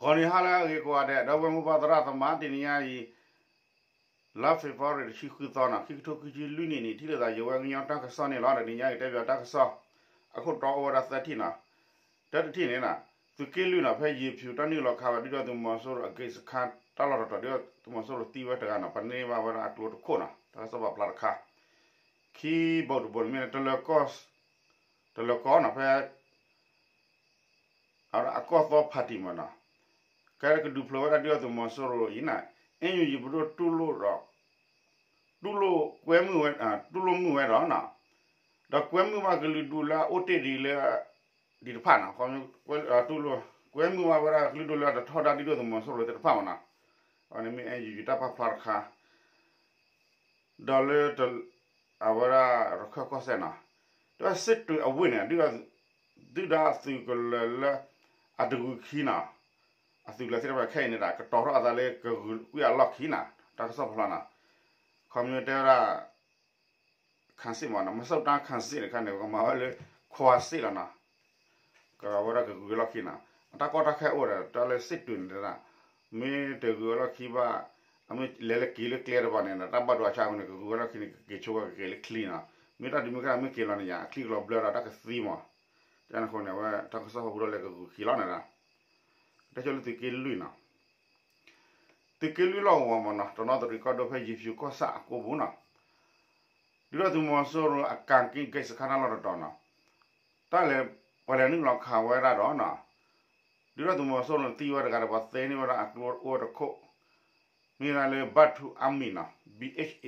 ဂီၤနံၤဟါလၢအဂ့ၤကိးဂၤဒဲး ဒီပုၢ်ဝဲၢ်မိၢ်ပၢ်သရၣ်သမါ တနံၤညါအံၤ လါ February တဆံဃုသီန့ၣ် ခံကထိခံဆံလွံၢ်နံၣ်န့ၣ် ထံၣ်လိာ်သးယဝဲကညီတၢ်ကစီၣ်န့ၣ်လီၤ. တနံၤညါအံၤတဲပၠးတၢ်ကစီၣ် အခိၣ်တီအိၣ်ဝဲဒၣ်သၢထံၣ်န့ၣ်, တၢတထံၣ်န့ၣ် သုးက့လွံၢ်န့ၣ် ဖဲယံၤဖၠူၤတၢ်နုာ်လီၤခးဝဲ ဒုၣ်ဒါသုးမီၤစိရိၤအ gate စခန်း တၢ်လီၢ်တတီၤ ဒုၣ်ဒါသုးမီၤစိရိၤသံဝဲတဂၤန့ၣ် ပန့ၢ်ဘၣ်ဝဲဒၣ်အကျိတခိၣ်န့ၣ် တၢ်ကစီၣ်ပာ်ဖျါတခါ, ခံဘိတဘိန့ၣ်မ့ၢ် တလၢၤကီၢ်န့ၣ် ဖဲ အကီၢ်သီဖးတံၢ်မးန့ၣ်, ကဲကဒုးဖျိးဝဲဒၣ်ဒုၣ်ဒါသုးမီၤစိရိၤအံၤန့ၣ် NUG ပဒိၣ်တူၢ်လိာ်ဒီး တူၢ်လိာ်ကွဲမုာ်ဝဲ, တူၢ်လိာ်မုာ်ဝဲဒီးန့ၣ်, ဒီးကွဲမုာ်ဘၣ်ကလုာ်ဒူၣ်လၢအအိၣ်တ့ၢ်ဒံးလၢ ဒံးတဖၣ်န့ၣ်, တူၢ်လိာ်ကွဲမုာ်ဘၣ်ဝဲဒၣ်ကလုာ်ဒူၣ်လၢအတထီဒါဒုၣ်ဒါသုးမီၤစိရိၤသ့ၣ်တဖၣ်မးန့ၣ်, အဝဲန့ၣ်မ့ၢ် NUG တၢ်ပာ်ဖျါတခါ ဒီးလၢ အဝဲဒၣ်ရခၢၣ်ကီၢ်စဲၣ်န့ၣ်, ဒီးစ့ၣ်တွ့ၤအဝ့ၢ်န့ၣ် ဒုၣ်ဒါသုးကလၢၤလၢ အတဂုာ်ခံန့ၣ်, အသုးကလၢၤသ့ၣ်တဖၣ်ခဲအံၤန့ၣ်ဒီး ကတီၤထီၣ်အသးလၢကဂုာ်ကွံာ်အလီၢ်ခံန့ၣ် တၢ်ကစီၣ်ဖျါန့ၣ်, ခီမ့ၢ်တဲဝဲဒၣ် ခၣ်စ့ၣ်မးန့ၣ် မၤစၢၤတၢ်ခၣ်စ့ၣ်တခါန့ၣ် ကမၤဝဲလၢ ခွါစ့ၣ်လီၤန့ၣ် ကဝဲဒၣ်ကဂုာ်လီၢ်ခံန့ၣ်, အတၢ်ကီတၢ်ခဲအိၣ်ဒီး တၢ်လၢစ့ၣ်တွ့ၤန့ၣ်ဒၣ် မ့ၢ်တဂုာ်လီၢ်ခံဘၣ်, အမ့ၢ်လဲၤလၢက့ၤလၢကျဲတဘၣ်န့ၣ် တၢ်ဘၣ်ဒိအဆါန့ၣ် ကဂုာ်ဝဲလီၢ်ခံန့ၣ် ကက့ၤဆိဝဲကက့ၤလၢချံန့ၣ်, မ့ၢ်တၢ်ဒုးမ့ၢ်ကဲမ့ၢ်က့ၤလီၤန့ၣ်ယါ အချံကလီၤဘျၢဒီးတၢ်ကသံမး, တၢ်န့ၣ်အဃိန့ၣ် အဝဲတၢ်ကစီၣ်ဟီၣ်ခိၣ်ဒီးလဲၤကဂုာ်ခံလီၤန့ၣ်ဒီး တဲဆိလၢသုးက့လွံၢ်န့ၣ် သုးက့လွံၢ်လီၢ်ကဝီၤမးန့ၣ် တနီသရံၣ်ကီၢ်ဒိၣ်ဖဲယံၤဖၠူၤကီၢ်ဆၣ်အကိပူၤန့ၣ်, ဒုၣ်ဒါသုးမီၤစိရိၤအကၣ်က့ၤ gate စခန်းတၢ်လီၢ်တတီၤန့ၣ်, တၢ်လဲၤ ပှၤလဲၤနုာ်လီၤခးဝဲဒၣ်ဒီးန့ၣ်, ဒုၣ်ဒါသုးမီၤစိရိၤန့ၣ်သံဝဲတဂၤဒီး ပှၤသ့န့ၢ်ဝဲဒၣ်အကျိအိၣ်ဝဲတခိၣ်, မ့ၢ်ဒၣ်လၢ ဘၣ်ထူအါမံၤန့ၣ် BHA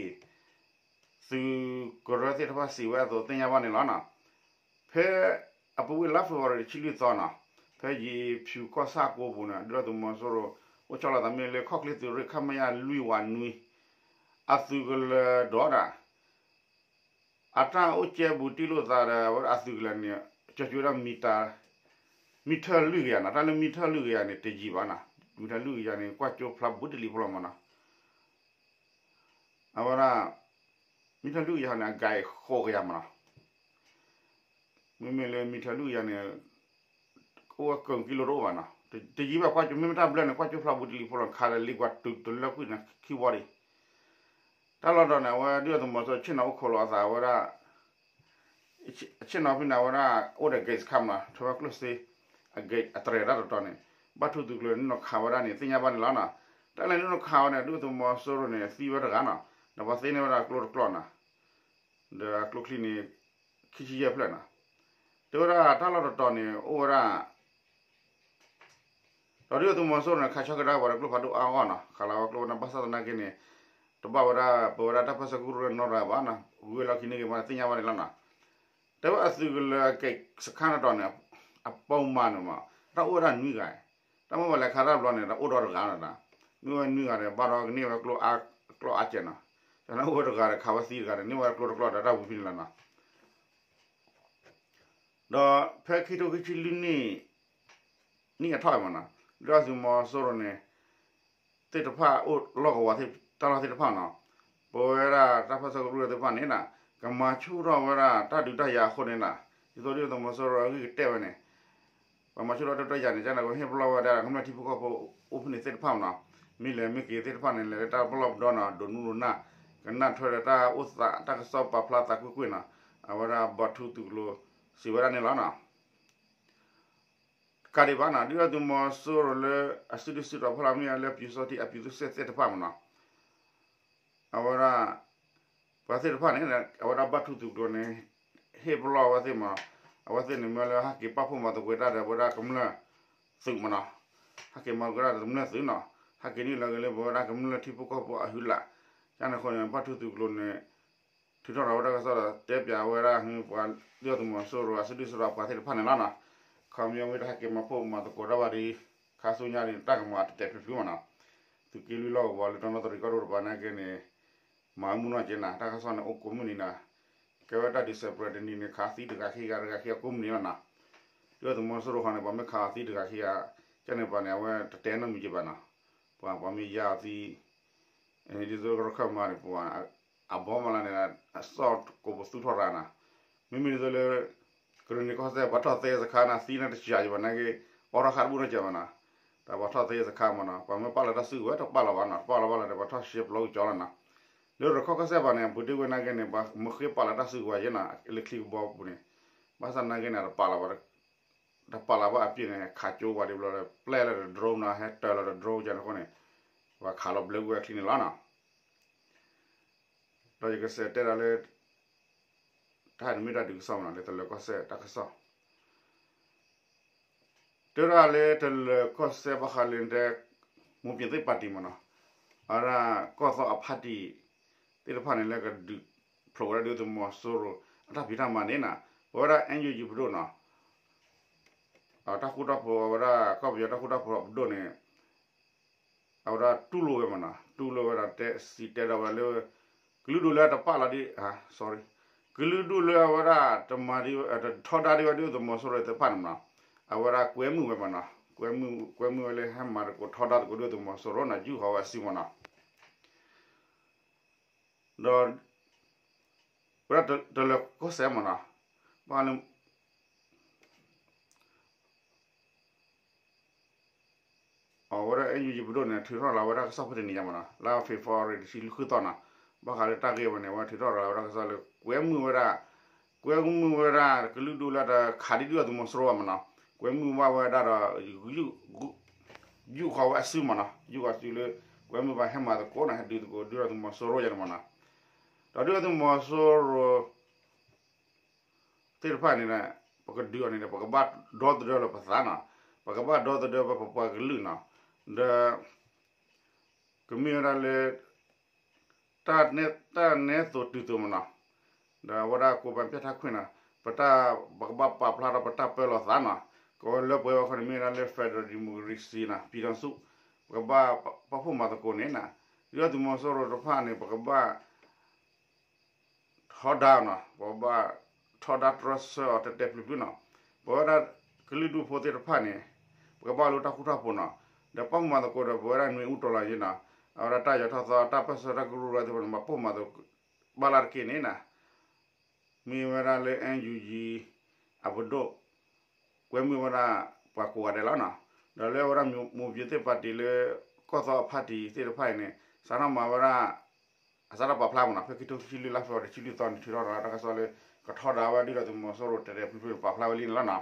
သုးကရၢသ့ၣ်တဖၣ်စံးဝဲအသိးသ့ၣ်ညါဘၣ်န့ၣ်လီၤန့ၣ်, ဖဲအပူၤကွံာ်လါ February တဆံလွံၢ်သီန့ၣ်, ဖဲယံၤဖၠူၤကီၢ်ဆၣ်ကိပူၤန့ၣ် ဒုၣ်ဒါသုးမီၤစိရိၤ အိၣ်ဆီလီၤသးမ့ၢ်လၢခီၣ်ချ့သုးရ့ၣ် ခမရ လွံၢ်ဝးနွံ အသုးကလၢၤဒီးဒၣ် အတၢ်အိၣ်ကဲဘူးတံၢ်လိာ်သးဒီး အဝဲဒၣ်အသုးကလၢၤန့ၣ် ကၠီကၠိဝဲဒၣ် မံထၢၣ်လွံၢ်ကယၤန့ၣ်, တၢ်လၢမံထၢၣ်လွံၢ်ကယၤန့ၣ် တယံာ်ဘၣ်န့ၣ်, မံထၢၣ်လွံၢ်ကယၤန့ၣ် ကွၢ်ကၠိဖျါဘူးတလံၤဖိလီၤမးန့ၣ်, အဝဲဒၣ် မံထၢၣ်လွံၢ်ကယၤန့ၣ် အကဲဃိးကယၤမးန့ၣ်, မ့မ့ၢ်လၢမံထၢၣ်လွံၢ်ကယၤန့ၣ် အိၣ်ဝဲကၢၢ်ကံလိတအိၣ်ဘၣ်န့ၣ်, တယံာ်ဘၣ်ကွၢ်ကၠိ မ့မ့ၢ်တၢ်ဘျၢန့ၣ် ကွၢ်ကၠိဖျါဘူးတလံၤဖိလီၤ ခးဒီးလ့ကွၢ်တုၤတလၢကွံာ်န့ၣ် ခံဝီဒံး တၢ်လီၢ်တတီၤန့ၣ် အဝဲဒုၣ်ဒါသုးမီၤစိရိၤဆ့ၣ်နီၤအိၣ်ခိးလီၤအသးဝဲဒၣ်, ဆ့ၣ်နီၤဖဲန့ၣ် အဝဲဒၣ်အိၣ်ဒီး gate စခန်းမးန့ၣ် ထၢဝဲကျိၣ်စ့ အ gate အတြဲၤတၢ်တတီၤန့ၣ်, ဘၣ်ထူသုးကျိၤန့ၣ် နုာ်လီၤခးဝဲဒၣ်န့ၣ် သ့ၣ်ညါဘၣ်န့ၣ်လီၤန့ၣ်, တၢ်လဲၤနုာ်လီၤခးဝဲန့ၣ် ဒုၣ်ဒါသုးမီၤစိရိၤန့ၣ် သံဝဲတဂၤန့ၣ်, ဒီးပှၤသ့န့ၢ်ဝဲဒၣ်ကျိတကျိာ်န့ၣ်, ဒီးကျိချံန့ၣ် ခံဆံယဲၢ်ဖျၢၣ်န့ၣ်, တဲဝဲဒၣ်တၢ်လီၢ်တတီၤန့ၣ် အိၣ်ဝဲဒၣ် ဒီးဒုၣ်ဒါသုးမီၤစိရိၤန့ၣ် ခးဆၢကဒါပှၤဒီးကျိဖးဒိၣ်အါဂီၢ်န့ၣ်, ခးလီၤဝဲကျိဝဲန့ၣ် ဘၣ်ဆၣ်သနာ်က့န့ၣ်, တဘၣ်ဝဲဒၣ် ပဝဲဒၣ်တၢ်ပၢဆှၢကရူၢ်နီတဂၤဘၣ်န့ၣ်, ဂုၤဝဲလီၢ်ခံန့ၣ်က့ၤမးန့ၣ် သ့ၣ်ညါဘၣ်န့ၣ်လီၤန့ၣ်, တဲဝဲအသုးကလၢၤအ gate စခန်းတတီၤန့ၣ်, အပိာ်မးန့ၣ်မး တၢ်အိၣ်ဝဲဒၣ်နွံဂၤ, တၢ်မ့ၢ်ပှၤလဲၤခးတၢ်တဘျီန့ၣ် တၢ်အိၣ်ဒီတဂၤန့ၣ်, မ့ၢ်ဝဲနွံဂၤန့ၣ် ဘၣ်ဒီးကန့ၢ်ဝဲကျိအါ, ကျိအါကဲးန့ၣ်, တၢ်န့ၣ်အိၣ်ဝဲတဂၤဒီး ခးဝဲသံတဂၤဒီး န့ၢ်ဝဲကျိတကျိာ်ဒီး တၢ်ဝံၤဖဲန့ၣ်လီၤန့ၣ် ဒီးဖဲခံထိခံဆံလွံၢ်နံၣ်, နံၣ်အထီၣ်အံၤမးန့ၣ်, ဒုၣ်ဒါသုးမီၤစိရိၤန့ၣ် သ့ၣ်တဖၣ်အိၣ်လီၢ်ကဝီၤတၢ်လီၢ်သ့ၣ်တဖၣ်န့ၣ်, ပဝဲဒၣ်တၢ်ပၢဆှၢကရူၢ်သ့ၣ်တဖၣ်န့ၣ်, ကမၤဆူၣ်ထီၣ်ဝဲဒၣ်တၢ်ဒုးတၢ်ယၤအဃိန့ၣ်, ဒ်သိးဒုၣ်ဒါသုးမီၤစိရိၤအဂံၢ်ကတဲာ်ဝဲန့ၣ် ပှၤမၤဆူၣ်ထီၣ်တၢ်ဒုးတၢ်ယၤန့ၣ် ကန့ၣ် ကဟ့ၣ်ပလီၢ်ဝဲဒၣ်ကမျၢၢ်ထံဖိကီၢ်ဖိအိၣ်ဖဲန့ၣ်သ့ၣ်တဖၣ်န့ၣ်, မ့ၢ်လဲၤမ့ၢ်က့ၤသ့ၣ်တဖၣ်န့ၣ် လဲၤလၢတၢ်ပလီၢ်ပဒီန့ၣ် ဒိးနူဒိးနၢ်, ကနၣ်ထွဲဒီးတၢ်အိၣ်သးတၢ်ကစီၣ်ပာ်ဖျါသးကွ့ၢ်ကွ့ၢ်န့ၣ်, အဝဲဒၣ်ဘီၣ်ထူသုးကျိၤစံးဝဲဒၣ်န့ၣ်လီၤန့ၣ် တကးဒံးဘၣ်န့ၣ် ဒုၣ်ဒါသုးမီၤစိရိၤလၢအစုဒုၣ်စုတီၤဖီလာ်မ့ၢ်လၢပျူစောထီးအပျူစေ့သ့ၣ်တဖၣ်မးန့ၣ်, အဝဲဒၣ် ပှၤသ့ၣ်တဖၣ်န့ၣ် အဝဲဒၣ်ဘီၣ်ထူသုးကျိၤန့ၣ် ဟ့ၣ်ပလီၢ်အဝဲသ့ၣ်မး, အဝဲသ့ၣ်န့ၣ်မ့ၢ်လၢဟဲက့ၤပာ်ဖှိၣ်မၤသကိးတၢ်ဒီးပဝဲဒၣ်ကမျၢၢ်သုးမးန့ၣ်, ဟဲက့ၤမၤသကိးတၢ်ဒီးကမျၢၢ်သုးန့ၣ်, ဟဲက့ၤနုာ်လီၤက့ၤလၢပဝဲဒၣ်ကမျၢၢ်ထံဖိကီၢ်ဖိအဟုလး, ကန့ၣ်အဃိန့ၣ် ဘီၣ်ထူသုးကျိၤန့ၣ် ထုးထီၣ်ဒီးဝဲတၢ်ကစီၣ်ဒီးတဲပၠးဝဲဒၣ် ပှၤဒုၣ်ဒါသုးမီၤစိရိၤအစုဒုၣ်စုတီၤပှၤသ့ၣ်တဖၣ်န့ၣ်လီၤန့ၣ်, ခီမ့ၢ်မ့ၢ်တဟဲက့ၤမၤဖှိၣ်မၤသကိးတၢ်ဘၣ်ဒီး ခါဆူညါဒီး တၢ်ကမၤတတဲာ်ဖျုးဖျုးမးန့ၣ်, သုးက့လွံၢ်လီၢ်ကဝီၤလၢတနီသရံၣ်ကီၢ်ဒိၣ်တပၤန့ၣ်က့န့ၣ် မၤမုၢ်နီၢ်က့နၤ တၢ်ကစီၣ်န့ၣ်အိၣ်ကိးမုၢ်နံၤနၤ, ကဲဝဲတၢ်ဒုးစဲးပြဲးတနံၤန့ၣ် ခးသံတဂၤခံဂၤတဂၤခံဂၤကိးမုၢ်နံၤလီၤန့ၣ်, ဒုၣ်ဒါသုးမီၤစိရိၤဃီန့ၣ် ပှၤမ့ၢ်ခးအီၤသံတဂၤခံဂၤ ကန့ၣ်ပှၤန့ၣ် အဝဲတတဲနီတမံၤက့ဘၣ်န့ၣ်, ပှၤပှၤမ့ၢ်ယါအီၤသံ ဒ်သိးရခၢၣ်မါန့ၣ် ပှၤ အဘီမၤလၢန့ၣ် အစီၣ်ကိးပသူထီၣ်ရၤနၤ, မ့မ့ၢ်ဒ်သိးလၢ ကရ့ၣ်နံၤကီၢ်စဲၣ် ပှၤထီၣ်သဲစခါနၤ သံနၤတစှၤယဘၣ်န့ၣ်က့ အိးထီၣ်ခါတဘူၣ်နီၢ်က့ဘၣ်နၤ, တၢ်ပှၤထီၣ်သ့စခါမ့ၢ်နီၤ ပှၤမ့ၢ်ပာ်လီၤတၢ်စုကဝဲၤ တပာ်လီၤဘၣ်နီၤ တပာ်လီၤဘၣ်လီၤဒီး ပှၤထီၣ်ရှဲပျီကကၠီလီၤနီၤ. လၢရခီၣ်ကီၢ်စဲၣ်ဘၣ်န့ၣ် ပူၤတ့ၢ်ဝဲနာ်က့န့ၣ် ပှၤမ့ၢ်ဃ့ပာ်လီၤတၢ်စုကဝဲၤယဲနီၤ လၢချံကဘီပူၤန့ၣ် ဘၣ်ဆၣ်နာ်က့န့ၣ် တပာ်လီၤဘၣ် တပာ်လီၤဘၣ်အပျ့ၤန့ၣ် ခးကၠိဝဲဒ်ဘျီဒီး ပျဲလီၤဒီး drone နီၤ ဟဲတၢၤလီၤဒီး drone ကန့ၣ်အဃိန့ၣ် ပှၤခးလီၤဘျၢကွံာ်ဝဲချံန့ၣ်လီၤနီၤ. ဒီးယကစးတဲဒၣ်လၢ တၢ်န့ၣ်မ့ၢ်တၢ်ဒုးကစီၣ်မ့ၢ်နီၤ လၢတလၢၤကီၢ်စဲၣ်တၢ်ကစီၣ် တဲဒၣ်လၢတလၢၤကီၢ်စဲၣ်ဘၣ်ဃးလၢတဲ မိၢ်ပၠ့ၤသ့ၣ်ပၣ်တံၣ်မ့ၢ်နီၤ အဝဲဒၣ်ကီၢ်သီအဖါတံၣ်သ့ၣ်တဖၣ်န့ၣ် လၢကဒုးဖျိးဝဲဒၣ်ဒုၣ်ဒါသုးမီၤစိရိၤ အတၢ်ဖံးတၢ်မၤန့ၣ်နီၤ ပဝဲဒၣ် NUG ပဒိၣ်နီၤ တၢ်ဃူတၢ်ဖိး အဝဲဒၣ်ကီၢ်ပယီၤတၢ်ဃူတၢ်ဖိးပဒိၣ်န့ၣ် အဝဲဒၣ်တူၢ်လိာ်ဝဲမ့ၢ်နီၤ တူၢ်လိာ်ဝဲဒီးတဲ စံးတဲဒီးဝဲလၢ ကလုာ်ဒူၣ်လၢတပာ်လီၤဒ် sorry ကလုာ်ဒူၣ်လၢအဝဲဒၣ်တမၤဒ် ထီဒါဒ်ဝဲဒၣ်ဒုၣ်ဒါသုးမီၤစိရိၤသ့ၣ်တဖၣ်န့ၣ်မ့ၢ်နီၤ အဝဲဒၣ်ကွဲမုာ်ဝဲမ့ၢ်နီၤ ကွဲမုာ်ဝဲလၢဟဲမၤသကိးထီဒါသကိးဒုၣ်ဒါသုးမီၤစိရိၤနီၤ ယူၢ်ဃီၤဝဲအစုမ့ၢ်နီၤ ဒီး ဝဲဒၣ်တလၢၤကီၢ်စဲၣ်မ့ၢ်နီၤ ဘၣ်လၢ အဝဲဒၣ် NUG ပဒိၣ်န့ၣ် ထုးထီၣ်လီၤဝဲဒၣ်ကစီၣ်ဖဲတနံၤညါမ့ၢ်နီၤ လါ February တဆံလွံၢ်ဃုသီနီၤ ဘၣ်ဃးလၢတၢ်ဂ့ၢ်ဝဲန့ၣ် အဝဲထုးထီၣ်လီၤဝဲဒၣ်ကစီၣ်လၢ ကွဲမုာ်ဝဲဒၣ် ကွဲမုာ်ဝဲဒၣ်ကလုာ်ဒူၣ်လၢတခးဒံးဒုၣ်ဒါသုးမီၤစိရိၤဘၣ်မ့ၢ်နီၤ ကွဲမုာ်ဘၣ်ဝဲဒၣ်ဒီး ယူၢ်ဃီၤဝဲအစုမ့ၢ်နီၤ ယူၢ်ဃီၤစုလၢ ကွဲမုာ်ဘၣ်ဟဲမၤသကိးနီၤ ဟဲဒုးသကိးဒုၣ်ဒါသုးမီၤစိရိၤယါန့ၣ်မ့ၢ်နီၤ ဒီးဒုၣ်ဒါသုးမီၤစိရိၤ သ့ၣ်တဖၣ်န့ၣ် ပကဒုးအီၤန့ၣ် ပကဘၣ်ဒီသဒၢလီၤပသးနီၤ ပကဘၣ်ဒီသဒၢပပှၤကလုာ်နီၤ ဒီး ကမ့ၢ်ဝဲဒၣ်လၢ တၢ်နဲၣ်သိးတုၤသိးမ့ၢ်နီၤ ဒီးအဝဲဒၣ်ကိးပၤပျဲၢ်ထါခွံနီၤ ပတၢ် ပကဘၣ်ပာ်ဖျါထီၣ်ပတၢ်ပၢလီၤသးနီၤ ကဝဲလၢပှဲၤဝဲခီန့ၣ်မ့ၢ်ဝဲဒၣ်လၢ federal democracy နီၤ ပြည်ထောင်စု ပကဘၣ်ပာ်ဖှိၣ်မၤသကိးန့ၣ်နီၤ ဒုၣ်ဒါသုးမီၤစိရိၤတဖၣ်န့ၣ် ပကဘၣ် ထီဒါနီၤ ပဘၣ်ထီဒါတြီဆၢအီၤတဲာ်တဲာ်ဖျုးဖျုးနီၤ ပဝဲဒၣ်ကလုာ်ဒူၣ်ဖိသ့ၣ်တဖၣ်န့ၣ် ပကဘၣ်လိၣ်တၢ်ဃူတၢ်ဖိးနီၤ ဒီးပာ်ဖှိၣ်မၤသကိးဒီးပဝဲဒၣ်နွံဦးတော်လှန်ရေးနီၤ အဝဲဒၣ်တၢ်ယီၤထီၣ်သီ တၢ်ပၢၢ်ဆၢတၢ်ကရူၢ်ကရၢသ့ၣ်တဖၣ်န့ၣ် ဘၣ်ဖှိၣ်မၤသကိး ဘၣ်လၢတက့ၢ်န့ၣ်နီၤ မ့ၢ်ဝဲဒၣ်လၢ NUG အပဒိၣ် ကွဲမုာ်ဝဲဒၣ်ပှၤကိးဂၤဒဲးလီၤနီၤ ဒီးလၢအဝဲဒၣ်မိၢ်ပၠ့ၤသ့ၣ်ပၣ်တံၣ်လၢ ကီၢ်သီအဖါတံၣ်သ့ၣ်တဖၣ်အံၤန့ၣ် စးထီၣ်မၤဝဲဒၣ် အစးထီၣ်ပာ်ဖျါမ့ၢ်နီၤ ဖဲခံထိခံဆံလွံၢ်လါဖဲအီၤတဆံလွံၢ်သီန့ၣ် ထုးထီၣ်ရၤလီၤတၢ်ကစီၣ်လၢ ကထီဒါဝဲဒၣ်ဒုၣ်ဒါသုးမီၤစိရိၤတဲာ်တဲာ်ဖျုးဖျုးပာ်ဖျါဝဲလံန့ၣ်လီၤနီၤ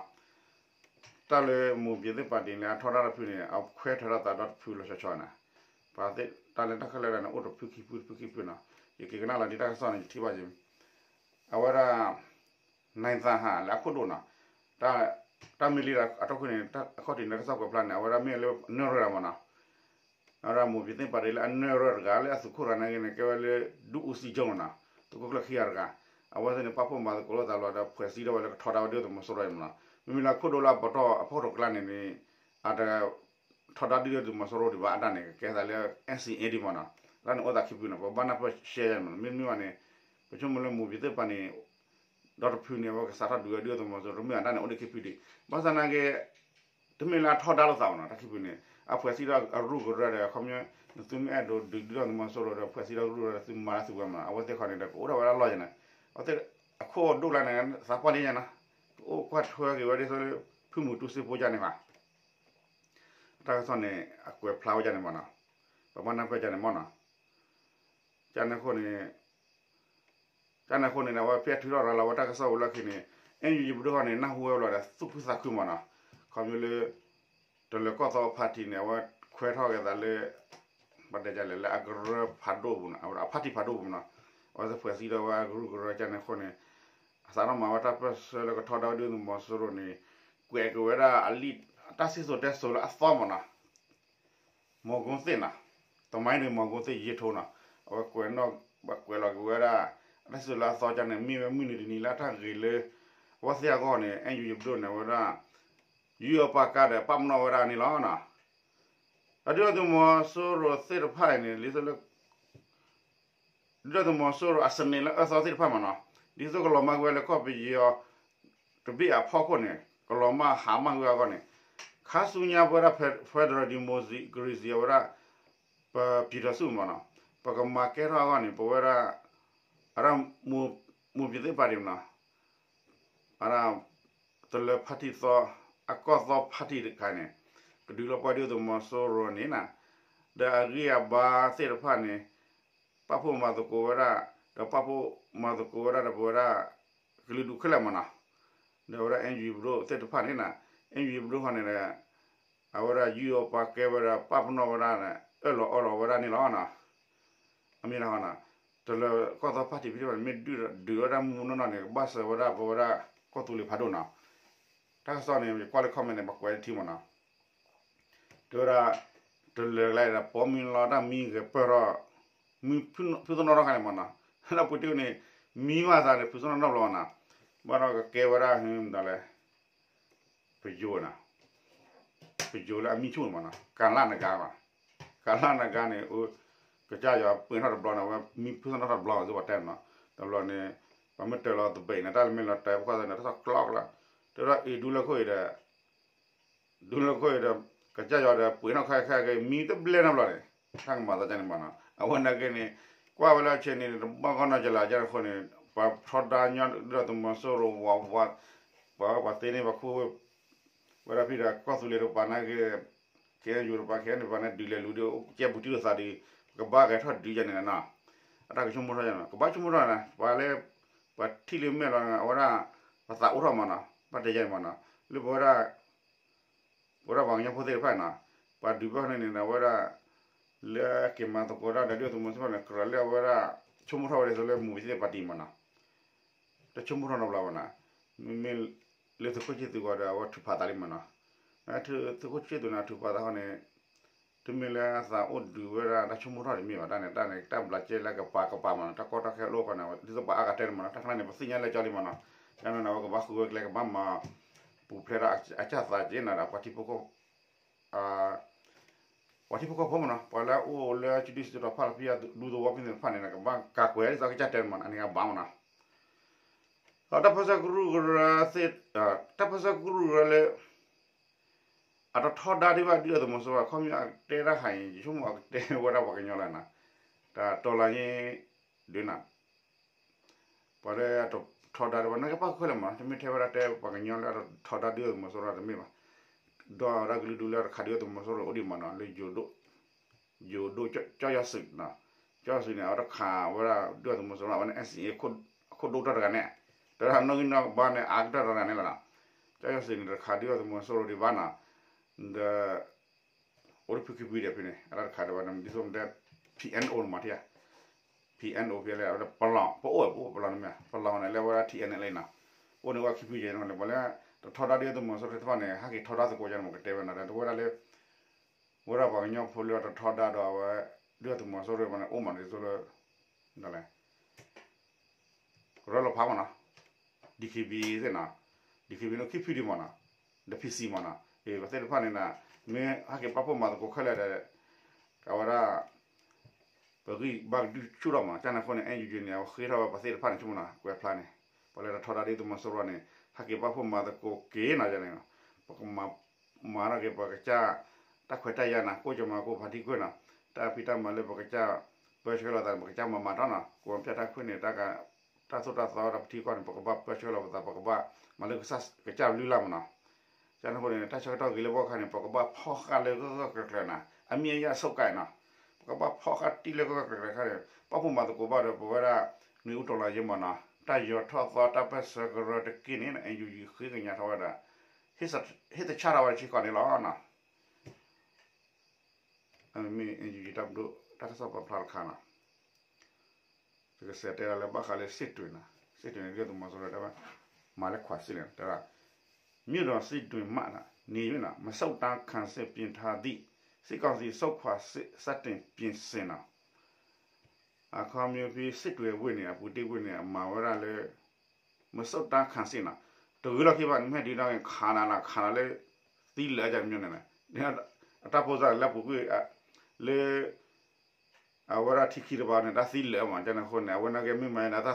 တၢ်လၢမိၢ်ပၠ့ၤသ့ၣ်ပၣ်တံၣ်လၢအထီဒါတဖုန့ၣ် အခွဲးထွဲထီၣ်သးဒီတဖုလီၤဆီဆီနီၤ ပှၤသ့ၣ်တၢ်လၢတၢ်ခဲလၢာ်န့ၣ် အိၣ်တဖုခံဖုတဖုခံဖုနီၤ ယက့ၤကနၣ်လီၤဒ်တၢ်ကစီၣ်န့ၣ် ယထံၣ်ဘၣ်ယံၤ အဝဲဒၣ် နံသးဟးလၢအခိၣ်ဒိၣ်နီၤ တၢ်မ့ၢ်လံဒီးအတီၢ်ခိၣ်န့ၣ် အခီၣ်ထံးန့ၣ်တၢ်ကစီၣ်ကွဲးဖျါန့ၣ် အဝဲဒၣ်မ့ၢ်လၢနၢၣ်ရွဲၣ်မ့ၢ်နီၤ အဝဲဒၣ်မိၢ်ပၠ့ၤသ့ၣ်ပၣ်တံၣ်လၢအနၢၣ်ရွဲၣ်တဂၤလၢအသုးခိၣ်တဂၤနာ်က့န့ၣ် ကဲဝဲလၢ ဒုဦးစီးချုပ်မ့ၢ်နီၤ သုးခိၣ်ကျၢၢ်ခံဂၤတဂၤ အဝဲသ့ၣ်န့ၣ် ပာ်ဖှိၣ်မၤသကိးလိာ်သးလီၤဒီး ဖွဲ့စည်းထီၣ်ဝဲလၢကထီဒါဝဲဒၣ်သုးမီၤစိရိၤမ့ၢ်နီၤ မ့မ့ၢ်လၢခိၣ်ဒိၣ်လၢအပတီၢ်အဖီခိၣ်တကျါန့ၣ်န့ၣ် အတ ထီဒါဒုၣ်ဒါသုးမီၤစိရိၤဒံးဘၣ်အဒၣ်န့ၣ် ကကဲသးလၢ NCA ဒံးမ့ၢ်နီၤ လၢန့ၣ်အိၣ်သးခံဖုနီၤ ပဘၣ်နၢ်ပၢၢ်ရှဲယါန့ၣ်မ့ၢ်နီၤ မ့တမ့ၢ်ဘၣ်န့ၣ် ပဆိကမိၣ်လၢမိၢ်ပၠ့ၤသ့ၣ်ပၣ်န့ၣ် ဒီတဖုန့ၣ် အဝဲကစးထီၣ်ဒုးဝဲဒၣ်သုးမီၤစိရိၤ တမ့ၢ်အဒၣ်န့ၣ်အိၣ်ဒံးခံဖုဒံး ဘၣ်ဆၣ်နာ်က့ တမ့ၢ်လၢအထီဒါလိာ်သးမ့ၢ်နီၤ တၢ်ခံဖုန့ၣ် အဖွဲ့စည်းထီၣ်အကရူၢ်ကရၢဒီး ခီပညီ နသုမ့ၢ်အဲၣ်ဒိးဒုးဒုၣ်ဒါသုးမီၤစိရိၤဒီး ဖွဲ့စည်းထီၣ်ကရူၢ်ကရၢဒီး သုမၤလၢသုဝဲမ့ၢ်နီၤ အဝဲသ့ၣ်ခီန့ၣ်ဒီး ကအိၣ်ထီၣ်ဝဲဒၣ်လီၢ်ယါန့ၣ် အဝဲသ့ၣ်အခိၣ်ဒိၣ်ကျါန့ၣ် သးပှၢ်န့ၣ်ယါနီၤ ကအိၣ်ကွၢ်ထွဲက့ၤဝဲဒ်သိးလၢ ဖုမုၢ်တူစ့ဖိယါန့ၣ်ဘၣ် တၢ်ကစီၣ်န့ၣ် အကွဲးဖျါဝဲယါန့ၣ်မ့ၢ်နီၤ ပဘၣ်နၢ်ပၢၢ်ယါန့ၣ်မ့ၢ်နီၤ ကန့ၣ်အဃိန့ၣ် ကန့ၣ်အဃိန့ၣ် အဝဲဖဲထုးထီၣ်ရၤလီၤဝဲတၢ်ကစီၣ်ဝံၤလီၢ်ခံန့ၣ် NUG ပဒိၣ်ဃီန့ၣ် နၢ်ဟူဝဲလီၤဒီးသူၣ်ခုသးခုမ့ၢ်နီၤ ခီဖျိလၢ တလၢၤကီၢ်သီအဖါတံၣ်န့ၣ် အဝဲခွဲးထီၣ်က့ၤသးလၢ ပတဲလဲၣ်လၢအကရၢဖးဒိၣ်ပူၤနီၤ အဝဲဒၣ်အဖါတံၣ်ဖးဒိၣ်ပူၤနီၤ အဝဲသ့ၣ်ဖွဲ့စည်းထီၣ်ဝဲအကရူၢ်ကရၢကန့ၣ်အဃိန့ၣ် အစးထီၣ်မၤဝဲတၢ်ပၢၢ်ဆၢလၢကထီဒါဝဲဒၣ်သုးမီၤစိရိၤန့ၣ် ကွဲးက့ၤဝဲဒၣ်အလံာ် တၢ်စံၣ်စိၤတဲစိၤလၢအသီမ့ၢ်နီၤ မီၤကိသ့ၣ်နီၤ သမိုင်းတွင် မီၤကိသ့ၣ် ရေးထိုးနီၤ အဝဲကွဲးနီၣ် ဘၣ်ကွဲးလီၤက့ၤဝဲဒၣ် အတၢ်စံၣ်စိၤလၢအသီကန့ၣ် မ့ၢ်ဝဲမုၢ်နံၤတနံၤလၢတၢ်ဂ့ၤလၢ အဝဲသ့ၣ်အဂီၢ်န့ၣ် NUG ပဒိၣ်န့ၣ် အဝဲဒၣ် ယူးယီၣ်ပာ်ကါဒီးပာ်ပနီၣ်ဝဲဒၣ်န့ၣ်လီၤနီၤ ဒီးဒုၣ်ဒါသုးမီၤစိရိၤသ့ၣ်တဖၣ်အံၤန့ၣ် လံာ်စိလၢ ဒုၣ်ဒါသုးမီၤစိရိၤအစနံးလၢအၢသီသ့ၣ်တဖၣ်မ့ၢ်နီၤ ဒ်သိးကလီၤမၢ်ကွံာ်ဝဲလၢကီၢ်ပယီၤ တဘ့ၣ်အဖီခိၣ်န့ၣ် ကလီၤမၢ်ဟးမၢ်ကွံာ်အဂီၢ်န့ၣ် ခါဆူညါပဝဲဒၣ် federal democracy အဝဲဒၣ် ပ ပြည်ထောင်စု မ့ၢ်နီၤ ပကမၤကဲထီၣ်အဂီၢ်န့ၣ် ပဝဲဒၣ် အဒၣ် မိၢ်ပၠ့ၤသ့ၣ်ပၣ်တံၣ်မ့ၢ်နီၤ အဒၣ် တလၢၤဖါတံၣ်သီ အကီၢ်သီဖါတံၣ်တခါန့ၣ် ကဒုးလီၤပှၤဒုးသုးမီၤစိရိၤန့ၣ်နီၤ, ဒီးအဂံၢ်အဘါသ့ၣ်တဖၣ်န့ၣ် ပာ်ဖှိၣ်မၤသကိးဝဲဒၣ်, ဒီးပာ်ဖှိၣ်မၤသကိးဝဲဒၣ်ဒီးပဝဲဒၣ် ကလုာ်ဒူၣ်ခဲလၢာ်မ့ၢ်နီၤ, ဒီးအဝဲဒၣ် NUG ပဒိၣ်သ့ၣ်တဖၣ်န့ၣ်နီၤ, NUG ပဒိၣ်ဟီန့ၣ်ဒီး အဝဲဒၣ်ယုၢ်အီၣ်ပာ်ကဲဝဲဒီး ပာ်ပနီၣ်ဝဲဒၣ် အၢၣ်လီၤအီလီၤဝဲဒၣ်န့ၣ်လီၤနီၤ. အမ့ၢ်ဒၣ်ဟီနီၤ, တလၢၤကီၢ်သီ party ဖဲန့ၣ် မ့ၢ်ဒုးဒုးဝဲဒၣ်မူနီၢ်နီၢ်န့ၣ် ကဘၣ်စၢၤဝဲဒၣ်ပဝဲဒၣ် ကီၢ်သူလ့ၤဖးဒိၣ်နီၤ. တၢ်ကစီၣ်န့ၣ် ယကွၢ်လၢ comment န့ၣ် ပှၤကွဲးတထံမ့ၢ်နီၤ. တဲဝဲဒၣ် တလၢၤကျဲဒီး ပိာ်မုၣ်လီၤတၢ်မံဂဲၤပၢၢ်ထီၣ်, မံဖုသနီၣ်ထီၣ်ခါန့ၣ်မ့ၢ်နီၤ, လၢပူၤတ့ၢ်န့ၣ် မံဘၣ်သးန့ၣ် ဖုသနီၣ်ထီၣ်ဘျီနီၤ, ဘၣ်ဒီးကကဲဝဲဒၣ် မတၤလဲၣ် ပယိၤနီၤ, ပယိၤလၢအမံဆူၣ်န့ၣ်မ့ၢ်နီၤ, ကလၣ်နဂါနီၤ, ကလၣ်နဂါန့ၣ် ကစၢ်ယွၤပှ့ၤထီၣ်တဘျီန့ၣ် အဝဲမံဖုသနီၣ်ထီၣ်တဘျီ သုပှၤတဲနီၤ, တဘျီန့ၣ် ပှၤမ့ၢ်တၢၤလီၤသဘဲးန့ၣ် တၢ်လၢမ့ၢ်လီၤတၢၤပခီၣ်သးန့ၣ် တၢ်ထီၣ်ကျီကျီ, တဲဝဲဒၣ်အံၤဒူလၢခိၣ်အံၤဒီး ဒူလၢခိၣ်အံၤဒီး ကစၢ်ယွၤဒီးပှ့ၤထီၣ်ခဲခဲက့ၤ မံတဘျဲၣ်နီတဘျီန့ၣ် တၢ်ကမၤသးဒ်န့ၣ်မ့ၢ်နီၤ, အဝဲနာ်က့န့ၣ် ကွၢ်ဝဲလၢအဆဲန့ၣ် တဘၣ်ဂီၢ်နီၢ်ကလၢၤကန့ၣ်အဃိန့ၣ် ပှၤထီဒါညီဒုးသုးမီၤစိရိၤ ပှၤဝဲပှၤသ့န့ၢ်ပှၤခိၣ် ဝဲဒၣ်ဖဲဒီးကီၢ်သူလ့ၤတကပၤနာ်က့ KNU တကပၤ KNU တကပၤန့ၣ် ဒုးလဲၤလူၤဒီး ကဲပူၤတံၢ်လိာ်သးဒီး ပကဘၣ်ဂဲၤထီၣ်ဒုးယၤန့ၣ်နီၤ, အတၢ်ကဆိကမိၣ်ထီၣ်ယၤနီၤ, ကဘၣ်ဆိကမိၣ်ထီၣ်န့ၣ် ပှၤလၢ ပှၤထံၣ်လၢမဲာ်လီၤ အဝဲဒၣ် ပသးအိၣ်ထီၣ်မ့ၢ်နီၤ, ဘၣ်တဲယၤန့ၣ်မ့ၢ်နီၤ, လၢပဝဲဒၣ် ပဝဲဒၣ်ပှၤကညီဖိသ့ၣ်တဖၣ်နီၤ, ပှၤဒုးဘၣ်န့ၣ်န့ၣ် အဝဲဒၣ် လၢက့ၤမၤသကိးတၢ်ဒီးဒုးသုးမီၤစိရိၤန့ၣ် ကြၢးလၢအဝဲဒၣ် ဆိကမိၣ်ထီၣ်ဝဲဒၣ်သိးလၢ မူဝ်သ့ၣ်ပာ်တံၣ်မ့ၢ်နီၤ, တဆိကမိၣ်ထီၣ်နီတဘျီဘၣ်နီၤ, မ့မ့ၢ်လၢသုးခိၣ်ဆ့ၣ်သူးဂီၤဒီး အဝဲထုးဖးသးလံမ့ၢ်နီၤ, သုးခိၣ်ဆ့ၣ်သူးန့ၣ် ထုးဖးသးခီန့ၣ် တမ့ၢ်လၢအသးအိၣ်ဒုးဝဲဒၣ်တၢ်ဆိကမိၣ်ထီၣ်တမ့ၢ်ဘၣ်, တၢ်န့ၣ် တၢ်ဘျးကဲလၢကပၤကပၤမ့ၢ်နီၤ, တၢ်ကီတၢ်ခဲအိၣ်ခီန့ၣ် ဒ်သိးပှၤအါဂၤတဲန့ၣ်မ့ၢ်နီၤ, တၢ်ခါန့ၣ် ပသ့ၣ်ညါလၢကၠီလံမ့ၢ်နီၤ, တၢ်န့ၣ် အဝဲကဘၣ်ဃုဝဲကျဲကဘၣ်မၤ ပူၤဖျဲးဒီးအကစၢ်သးက့ၤနီၤဒီး ပှၤထံဖိကီၢ် ပှၤထံဖိကီၢ်ဖိမ့ၢ်နီၤ, ပှၤလၢအအိၣ်လၢစုဒုစုတီၤဖၣ်လီၤဖဲဒူသဝီဖဲန့ၣ်တဖၣ်န့ၣ် ကဘၣ်ကးကွဲးဒ်သိးကစၢ်တဲန့ၣ်မ့ၢ်နီၤ, အန့ၣ်ကဘၣ်မ့ၢ်နီၤ, ဒီးတၢ်ပၢဆှၢကရူၢ်ကရၢသ့ၣ်, တၢ်ပၢဆှၢကရူၢ်ကရၢလၢ အတထီဒါဒံးဘၣ်ဒုးအသုးမီၤစိရိၤဘၣ်, ခီပညီအကတဲတၢ်ဟးအံၤ ယဆိကမိၣ်အကတဲဝဲဒၣ်ပှၤကညီလီၤနီၤ, တၢ်တီလၢညါ ဒုးနၤ ပှၤလၢအတထီဒါဒံးဘၣ် နာ်က့ပၣ်ဃုာ်လၢမ့ၢ်နီၤ, တမ့ၢ်ထဲဝဲဒၣ်တဲပှၤကညီလၢအတထီဒါဒုးအသုးမီၤစိရိၤတမ့ၢ်ဘၣ်, ဒီးဒၣ်ကလုာ်ဒူၣ်လၢအတခးဒုးအသုးမီၤစိရိၤအိၣ်ဒံးမ့ၢ်နီၤ, လၢယိၤဒိၣ် ကၠီယီၤစုး, ကၠီယီၤစုးန့ၣ် အဝဲတခးဝဲဒၣ်ဒုးအသုးမီၤစိရိၤ အဝဲန့ၣ် NCA အခိၣ်ဒိၣ်ကတၢၢ်တဂၤန့ၣ်, တဲဝဲဒၣ်နီၣ်ဂံၢ်နီၣ်ကဘါန့ၣ် အါကတၢၢ်တဂၤန့ၣ်လီၤနီၤ, ကၠီယီၤစုးန့ၣ် တခးဒုးအသုးမီၤစိရိၤဒံးဘၣ်နီၤ, ဒီး အိၣ်တဖုခံဖုဒံးဖဲန့ၣ် အတၢ်တခးဒံးဘၣ်န့ၣ် ဒ်သိးမ့ၢ်တဲ PNO န့ၣ်မ့ၢ်ထံၣ်ဧါ, PNO ဖဲလဲၣ် အဝဲဒၣ်ပလီၢ် ပအိၣ်ပအိၣ်ပလီၢ်န့ၣ်မ့ၢ် ပလီၢ်န့ၣ် လၢဝဲဒၣ် TNLA နီၤ, အိၣ်န့ၣ်ဝဲခံဖုယဲၢ်န့ၣ် ပှၤလၢ တထီဒါဒုးအသုးမီၤစိရိၤသ့ၣ်တဖၣ်န့ၣ် ဟဲက့ၤထီဒါသကိးယါန့ၣ် မ့ၢ်ကတဲဝဲနီၤ တဝဲဒၣ်လၢ ဝဲဒၣ်ပှၤကညီဖိလၢတထီဒါဒီးအဝဲ ဒုးအသုးမီၤစိရိၤဘၣ်န့ၣ် အိၣ်မးဒ်သိးလၢ ဒ်လဲၣ် ကရၢလီၤဖးမ့ၢ်နီၤ, DKB သ့ၣ်နီၤ, DKB န့ၣ်ခံဖုဒံးမ့ၢ်နီၤ, ဒီး PC မ့ၢ်နီၤ, ပသ့ၣ်တဖၣ်န့ၣ်နီၤ, မ့ၢ်ဟဲက့ၤပာ်ဖှိၣ်မၤသကိးခဲလၢာ်ဒီး အဝဲဒၣ် ပဂံၢ်ဘါကဒုဆူၣ်ထီၣ်မ့ၢ်နီၤ, ကန့ၣ်အဃိန့ၣ် NUG န့ၣ် အဝဲဃ့ထီၣ်ဝဲပသ့ၣ်တဖၣ်န့ၣ် ဆိကမိၣ်နီၤ ကွဲးဖျါန့ၣ်, ပှၤလၢတထီဒါဒုးသုးမီၤစိရိၤန့ၣ် ဟဲက့ၤပာ်ဖှိၣ်မၤသကိးက့ၤနီၤန့ၣ်, ပကမၤ မၤထီၣ်က့ၤပကစၢ် တၢ်ခွဲးတၢ်ယာ်နီၤ, ကိၣ်ကမၤကိၣ်ဖါတံၢ်ကွံာ်နီၤ, တၢ်ဖံးတၢ်မၤလၢပကစၢ်ပၢဆှၢလီၤသးန့ၣ် ပကစၢ်မၤမၤထီၣ်နီၤ, ကိးမပျၢ်တၢ်ခွဲးန့ၣ် တၢ်သိၣ်တၢ်သီဒီးပထံကီၢ်န့ၣ် ပကဘၣ်ပၢဆှၢလီၤပသး ပကဘၣ်မၤလၢကစၢ်ကလုၢ်လၢ်မ့ၢ်နီၤ, ကန့ၣ်အဃိန့ၣ် တၢ်ဆၢကတီၢ်ဂ့ၤလၢပဂီၢ်ခါန့ၣ် ပကဘၣ်ဖီၣ်ဃာ်လၢဂၢၢ်ဂၢၢ်ကျၢၤကျၢၤနီၤ, အမ့ၢ်အယၢ်ဆိကၢ်နီၤ, ပကဘၣ်ဖီၣ်ဃာ်တံၢ်လၢဂၢၢ်ဂၢၢ်ကျၢၤကျၢၤခါန့ၣ် ပာ်ဖှိၣ်မၤသကိးဘၣ်ဒီး ပဝဲဒၣ် နွံဦးတော်လှန်ရေးမ့ၢ်နီၤ, တၢ်ယီၤထီၣ်သီတၢ်ပၢဆှၢကရၢတက့ၢ်န့ၣ် NUG ဃ့ကညးထီၣ်ဝဲဒၣ် ဟ့ၣ်သဆၣ်ထီၣ်ဝဲဒၣ်ထံကီၢ်န့ၣ်လီၤနီၤ. မ့ၢ် NUG တၢ်ပဒိၣ် တၢ်ကစီၣ်ပာ်ဖျါတခါနီၤ, ယကစးတဲဒၣ်လၢဘၣ်ဃးလၢ စစ်တွေနီၤ, စစ်တွေန့ၣ် ဒုးသုးမီၤစိရိၤတဲဝဲ မၤလၢခွးစ့ၣ်န့ၣ် တဲဒၣ် မြို့တော်စစ်တွေမှ နေ၍ မဆုတ်တမ်းခံစစ်ပြင်ထားသည့် စစ်ကောင်စီ ဆုတ်ခွာစစ် စတင်ပြင်ဆင်နီၤ. အခီပညီဖဲ စစ်တွေဝ့ၢ်န့ၣ် အပူၤတ့ၢ်ဝ့ၢ်န့ၣ် အမၤဝဲဒၣ်လၢ မဆုတ်တမ်းခံစစ်နီၤ, တဂ့ၤလီၢ်ခံဘၣ် နမ့ၢ်ဒုးတၢ်န့ၣ် ခးနၤလီၤ ခးနၤလၢ သံလၢာ်အကန့ၣ်, အတၢ်ဖိသၣ်န့ၣ် လၢပူၤကွံာ် လၢ အဝဲဒၣ်ထံခံတဘၣ်န့ၣ် တၢ်သံလၢာ်မး ကန့ၣ်အဃိန့ၣ် အဝဲနာ်က့မ့ၢ်မၤန့ၣ် တၢ်သ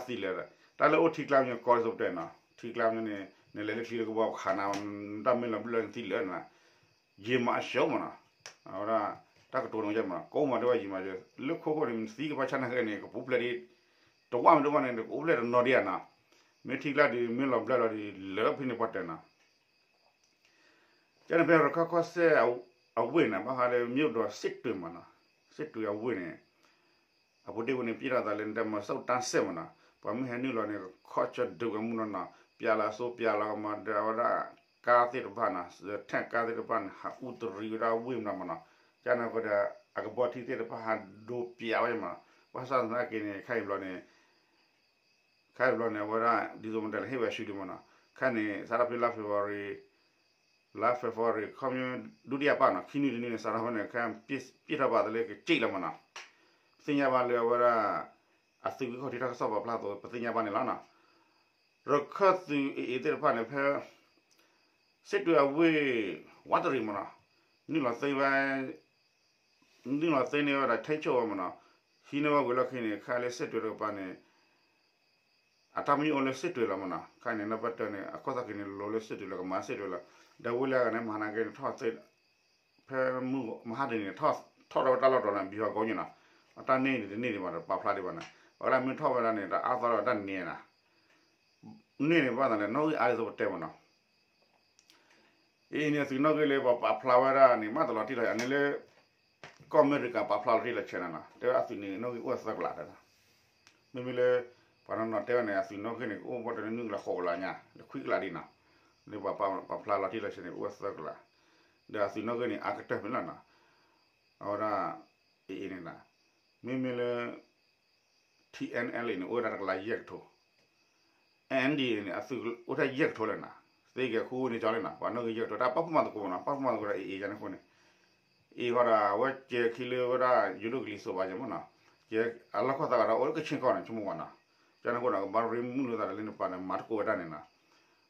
ံလၢာ်ဒီး တၢ်လၢအိၣ်ထံကျါပူၤန့ၣ် ကီဒ်သိးပတဲနီၤ, ထံကျါပူၤန့ၣ် နလဲၤလၢချံလၢကဘီခးနၤ နတၢ်မ့ၢ်လီၤဘျၢၣ်န့ၣ်သံလၢာ်နီၤ, ယံာ်မးအဆၢမးနီၤ, အဝဲဒၣ် တၢ်ကတိၤန့ၣ်မးနီၤ ကိးမးဒ်ဝဲယံာ်မး လၢခိခိၣ်န့ၣ် နသံကဘၣ်ဆၣ်နာ်က့န့ၣ် ကပူၤဖျဲးဒ် တဝၣ်မ့ၢ်တဝၣ်န့ၣ် ကပူၤဖျဲးတနီၤဒံးဧါနီၤ, မ့ၢ်ထံကျါဒ်မ့ၢ်လီၤဘျၢၣ်လီၤဒ်လၢဖဲန့ၣ်ပှၤတဲနီၤ ကန့ၣ်ဖဲရခၢၣ်ကီၢ်စဲၣ် အဝ့ၢ်န့ၣ် ဘၣ်ဃးလၢ မြို့တော်စစ်တွေ မ့ၢ်နီၤ, စစ်တွေ အဝ့ၢ်န့ၣ် အပူၤတ့ၢ်ဝဲန့ၣ် ပျဲထီၣ်သးလၢ ဒီမါစၢၣ်တၢ်စဲၣ် မ့ၢ်နီၤ, ပှၤမ့ၢ်ဟဲနုာ်လီၤန့ၣ် ခီၣ်ဆၢဒုးဝဲမုၢ်နီၤနီၤ, ပျဲလီၤအစိပျဲလီၤကမၤဒီး အဝဲဒၣ် ကါသ့ၣ်တဖၣ်နီၤ, ထဲကါသ့ၣ်တဖၣ်န့ၣ် ဟးအူတရံးဝဲဒၣ်ဝ့ၢ်မ့ၢ်နီၤမ့ၢ်နီၤ, ကန့ၣ်ဃိဒီး အကဘီထံသ့ၣ်တဖၣ်ဟးဒိပျဲဝဲမ့ၢ်နီၤ, ဘၣ်ဆၣ်သနာ်က့န့ၣ် ခဲအံၤဘျီန့ၣ် ခဲအံၤဘျီန့ၣ် အဝဲဒၣ် ဒ်သိးမတၤလဲၣ် ဟ့ၣ်ဝဲဆူလံမ့ၢ်နီၤ, ခဲန့ၣ် စးထီၣ်ဖဲလါ February လါ February ခီပညီ ဒုတိယပတ်နီၤ, ခံနွံတနွံန့ၣ် စးထီၣ်ဖဲန့ၣ် ခဲပျဲထီၣ်ဘၣ်သလၢကစ့ၣ်လီၤမ့ၢ်နီၤ, ပသ့ၣ်ညါဘၣ်လၢအဝဲဒၣ် အသုးဂံၢ်ခီၣ်ထံးတၢ်ကစီၣ်ပာ်ဖျါအသိး ပသ့ၣ်ညါဘၣ်န့ၣ်လီၤနီၤ, ရခၢၣ်သုးအ့ၣ်အ့ၣ်သ့ၣ်တဖၣ်န့ၣ် ဖဲ စစ်တွေ အဝ့ၢ် ဝးတရံး မ့ၢ်နီၤ, နုာ်လီၤသ့ဝဲ နုာ်လီၤသ့န့ၢ်ဝဲဒၣ် ထိန်းချုပ် ဝဲမ့ၢ်နီၤ, ဟံးန့ၢ်ဝဲဝံၤလီၢ်ခံန့ၣ် ခဲလၢ စစ်တွေ တကပၤန့ၣ် အတၢ်မံအိၣ်လၢ စစ်တွေ လီၤမ့ၢ်နီၤ, ခဲန့ၣ် နပၢၢ်တၢၢ်န့ၣ် အခိၣ်သးက့ၤန့ၣ် လီၤလၢ စစ်တွေ လီၤ ကမၤ စစ်တွေ လီၤ, ဒီးဝံၤလၢအဂၤန့ၣ် မဟါနၤက့န့ၣ် ထီၣ်သ့ ဖဲမဟါတနံၤန့ၣ် ထီၣ်ထီၣ်ဒီးဝဲတၢ်လီၢ်တတီၤန့ၣ် ဘံၣ်ဟီၣ်ကီးညိၣ်နီၤ, အတၢ်န့ၢ်န့ၣ်တန့ၢ်ဒံးဘၣ်ဒီး ပာ်ဖျါဒံးဘၣ်နီၤ, ပှၤလၢမ့ၢ်ထီၣ်ဝဲဒၣ်န့ၣ် တအါသီဒီးတၢ်န့ၢ်နီၤ န့ၢ်န့ၣ်ဘၣ်သးလဲၣ် နီၣ်ဂံၢ်အါဒ်သိးပတဲမ့ၢ်နီၤ, အံၤန့ၣ် အသုးနီၣ်ဂံၢ်လၢပှၤပာ်ဖျါဝဲဒၣ်န့ၣ် မ့ၢ်တလီၤတံၢ်လီၤဆဲး အန့ၣ်လၢ ကီၢ်အမဲရကၤပာ်ဖျါလီၤတံၢ်လီၤဆဲးန့ၣ်နီၤ, တဲဝဲအသုးန့ၣ်နီၣ်ဂံၢ်အိၣ်သၢကလးတဲနီၤ, မ့မ့ၢ်လၢ ပှၤနီၢ်နီၢ်တဲဝဲန့ၣ် အသုးနီၣ်ဂံၢ်န့ၣ် ကအိၣ်ဘၣ်တနွံကလးဃိးကလးညါ လၢခွံကလးဒံးနီၤ, လၢပှၤပာ်ဖျါလီၤတံၢ်လီၤဆဲးန့ၣ် အိၣ်ဝဲသၢကလး, ဒီးအသုးနီၣ်ဂံၢ်န့ၣ် အါကတၢၢ်ဖဲလီၤနီၤ, အဝဲဒၣ် အ့ၣ်အ့ၣ်န့ၣ်နီၤ, မ့မ့ၢ်လၢ ထံၣ်အဲၣ်အဲၣ်အ့ၣ်န့ၣ် အိၣ်ဝဲဒၣ်တကလးယဲၢ်ကထိ, အၣ်အၣ်ဒီးအ့ၣ်န့ၣ် အသုးအိၣ်ထဲယဲၢ်ကထိလဲၣ်နီၤ, သ့က့ၤအဃိန့ၣ်ကၠီလဲၣ်နီၤ, ပှၤနီၣ်ဂံၢ်ယဲၢ်ကထိ တၢ်ပာ်ဖှိၣ်မၤသကိးမ့ၢ်နီၤ, ပာ်ဖှိၣ်မၤသကိးဒီးအ့ၣ်အ့ၣ်ကန့ၣ်အဃိန့ၣ်, အ့ၣ်ဃီဒီး အဝဲကဲခံလၢဝဲဒၣ် ယိၤဒိၣ်ကလံၤစိးဘၣ်က့မ့ၢ်နီၤ, ကဲအလီၢ်ခီၣ်သးဂၤဒီး အိၣ်လၢကဆ့ကီၢ်န့ၣ် ဆိကမိၣ်ဝဲနီၤ, ကန့ၣ်အဃိဒီး ကဘၣ်ရ့မုာ်လိာ်သးဒီးလၢနပၤန့ၣ် မၤသကိးဝဲဒၣ်န့ၣ်နီၤ,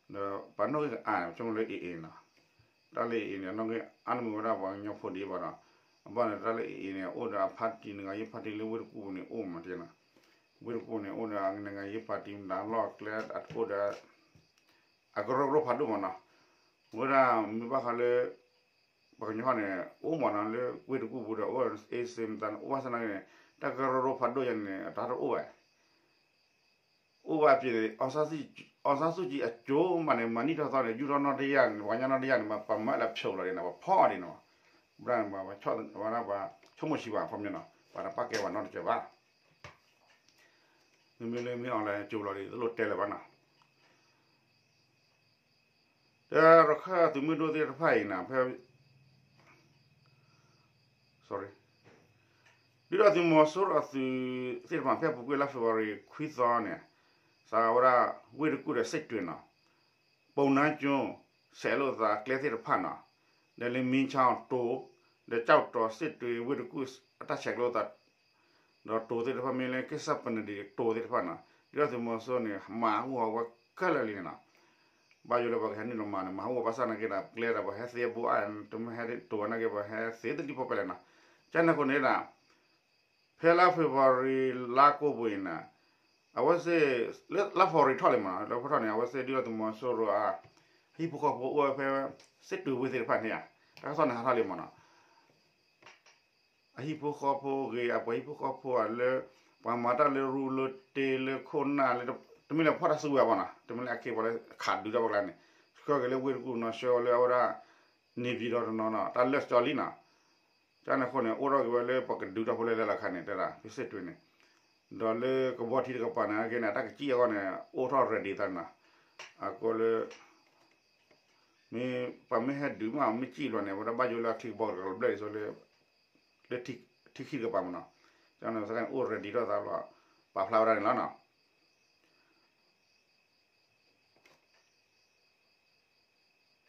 ဒီးပှၤနီၣ်ဂံၢ်ကအါန့ၣ် ဆိကမိၣ်လၢအ့ၣ်အ့ၣ်နီၤ, တၢ်လၢအ့ၣ်အ့ၣ်န့ၣ် အနီၣ်ဂံၢ်အါတမံၤဝဲဒၣ်ပှၤကညီဖိဒံးဘၣ်ဒီး, အဘၣ်န့ၣ် တၢ်လၢအ့ၣ်အ့ၣ်န့ၣ် အိၣ်ဒီးအဖါတံၢ် နဂၤယ့ဖါတံၢ်လၢဝ့ၢ်တကူၣ်ပူၤန့ၣ် အိၣ်မးတ့ၢ်နီၤ, ဝ့ၢ်တကူၣ်ပူၤန့ၣ် အိၣ်ဒီးနဂၤယ့ဖါတံၢ်မတၤလီၢ်ကျဲ အိၣ်ဒီး အကရၢကရိဖးဒိၣ်မးနီၤ, ဝဲဒၣ်မ့ၢ်ဘၣ်ဃးလၢ ပှၤကညီန့ၣ် အိၣ်မးနီၤလၢဝ့ၢ်တကူၣ်ပူၤဒီး အိၣ်အ့စ့မတၤန့ၣ် အိၣ်ဘၣ်ဆၣ်နာ်က့န့ၣ် တၢ်ကရၢကရိဖးဒိၣ်ယါန့ၣ် တၢ်တအိၣ်ဘၣ် အိၣ်ဘၣ်အပြင်န့ၣ် အောင်ဆန်းစုကြည် အကၠိမးန့ၣ် မၤနံၣ်ထီၣ်သီန့ၣ် ယူၢ်ထီၣ်နီၢ်တယၢ်န့ၣ် ပှၤကညီနီၢ်တယၢ်န့ၣ် ပှၤမၤလၢဖျိးလီၤဒံးန့ၣ် ပှၤဖီအီၤဒံးန့ၣ်မး, ဘၣ်န့ၣ် ပှၤဆိကမိၣ်ဆံးဘၣ် ခီပညီနီၤ ပှၤတပာ်ကဲပှၤနီတစဲးဘၣ်, မ့မ့ၢ်လၢမ့ၢ် online ကၠိလီၤဒံး တလိၣ်တဲလၢၤဘၣ်နီၤ ဒီးရခၢၣ်သုးမုၢ်ဒိၣ်သ့ၣ်တဖၣ်အံၤန့ၣ် ဖဲ sorry ဒုၣ်ဒါသုးမီၤစိရိၤအသုးသ့ၣ်တဖၣ် ဖဲအပူၤကွံာ်လါ February ခွံသီန့ၣ် စးဝဲဒၣ်ဝ့ၢ်တကူၣ်ဒီး စစ်တွေ နီၤ, ပုဏ္ဏားကျွန်း ဆဲးလိာ်သးကျဲသ့ၣ်တဖၣ်နီၤ, ဒီးလၢမ့ၢ်ဆါအီၤတိၤ ဒီးကၠီၣ်တီၤ စစ်တွေ ဝ့ၢ်တကူၣ်အတၢ်ဆဲးကျိးသး ဒီးတိၤသ့ၣ်တဖၣ် မ့ၢ်လၢက့ၢ်စၢ်ပနဒံးတိၤသ့ၣ်တဖၣ်နီၤ ဒုၣ်ဒါသုးမီၤစိရိၤန့ၣ် မၤဟူအီၤဝဲခဲလၢာ်လံန့ၣ်နီၤ, ဘၣ်ယိၣ်လၢပှၤကဟဲနုာ်လီၤမၤန့ၣ် မၤဟူအီၤဘၣ်ဆၣ်နာ်က့ဒီး ကျဲဒီးပှၤဟဲသ့အဘိအါ တမ့ၢ်ဟဲတိၤနာ်က့ ပှၤဟဲသ့သဒံးဖိဖဲလဲၣ်နီၤ, ကန့ၣ်အဃိန့ၣ်ဒီး ဖဲလါ February လါကိးပူၤအံၤန့ၣ် အဝဲသ့ၣ် လၢလါ February ထီၣ်လံမးနီၤ လၢဖီထီၣ်န့ၣ် အဝဲသ့ၣ်ဒုၣ်ဒါသုးမီၤစိရိၤအ ဟံၣ်ဖိဃီဖိအိၣ်ဝဲဖဲ စစ်တွေ ဝ့ၢ်သ့ၣ်တဖၣ်န့ၣ်ဧါ, တၢ်ကစီၣ်န့ၣ်ဟးထီၣ်လံမးနီၤ အဟံၣ်ဖိဃီဖိဂ့ၤ အပှၤဟံၣ်ဖိဃီဖိဧါလၢ ပှၤမၤတၢ်လၢရူလၢတ့လၢခိၣ်နၢ်လၢ တမ့ၢ်လၢဖီၣ်တၢ်စုကဝဲၤဘၣ်နီၤ တမ့ၢ်လၢအခ့အပှၤလၢခးဒုးတၢ်ဖိကျါန့ၣ် ဆှၢက့ၤလၢဝ့ၢ်တကူၣ်နီၤ ဆှၢဝဲလၢအဝဲဒၣ် နေပြည်တော် တနီၤနီၤ တၢ်လၢာ်ကၠီလံနီၤ ကန့ၣ်အဃိန့ၣ် အိၣ်ထီၣ်က့ၤဝဲလၢပှၤကဒုးတၢ်ဖိလဲၣ်လဲၣ်လီၤခါန့ၣ် တဲဒၣ် စစ်တွေ န့ၣ် ဒီးလၢကဘီထံတကပၤန့ၣ် အဂ့ၢ်န့ၣ် အတၢ်ကစံၣ်အဂီၢ်န့ၣ် အိၣ်ထီၣ် ready သးနီၤ အဃိလၢ မ့ၢ်ပှၤမ့ၢ်ဟဲဒုးမး မ့ၢ်စံၣ်ဘျီန့ၣ် အဝဲဒၣ်ဘၣ်ယိၣ်လၢအချံကဘီကဘျၢၣ်ဒ်သိးလၢ လၢထံခံတကပၤမးနီၤ ကန့ၣ် အိၣ် ready ထီၣ်သးဘျီ ပာ်ဖျါဝဲဒၣ်န့ၣ်လီၤနီၤ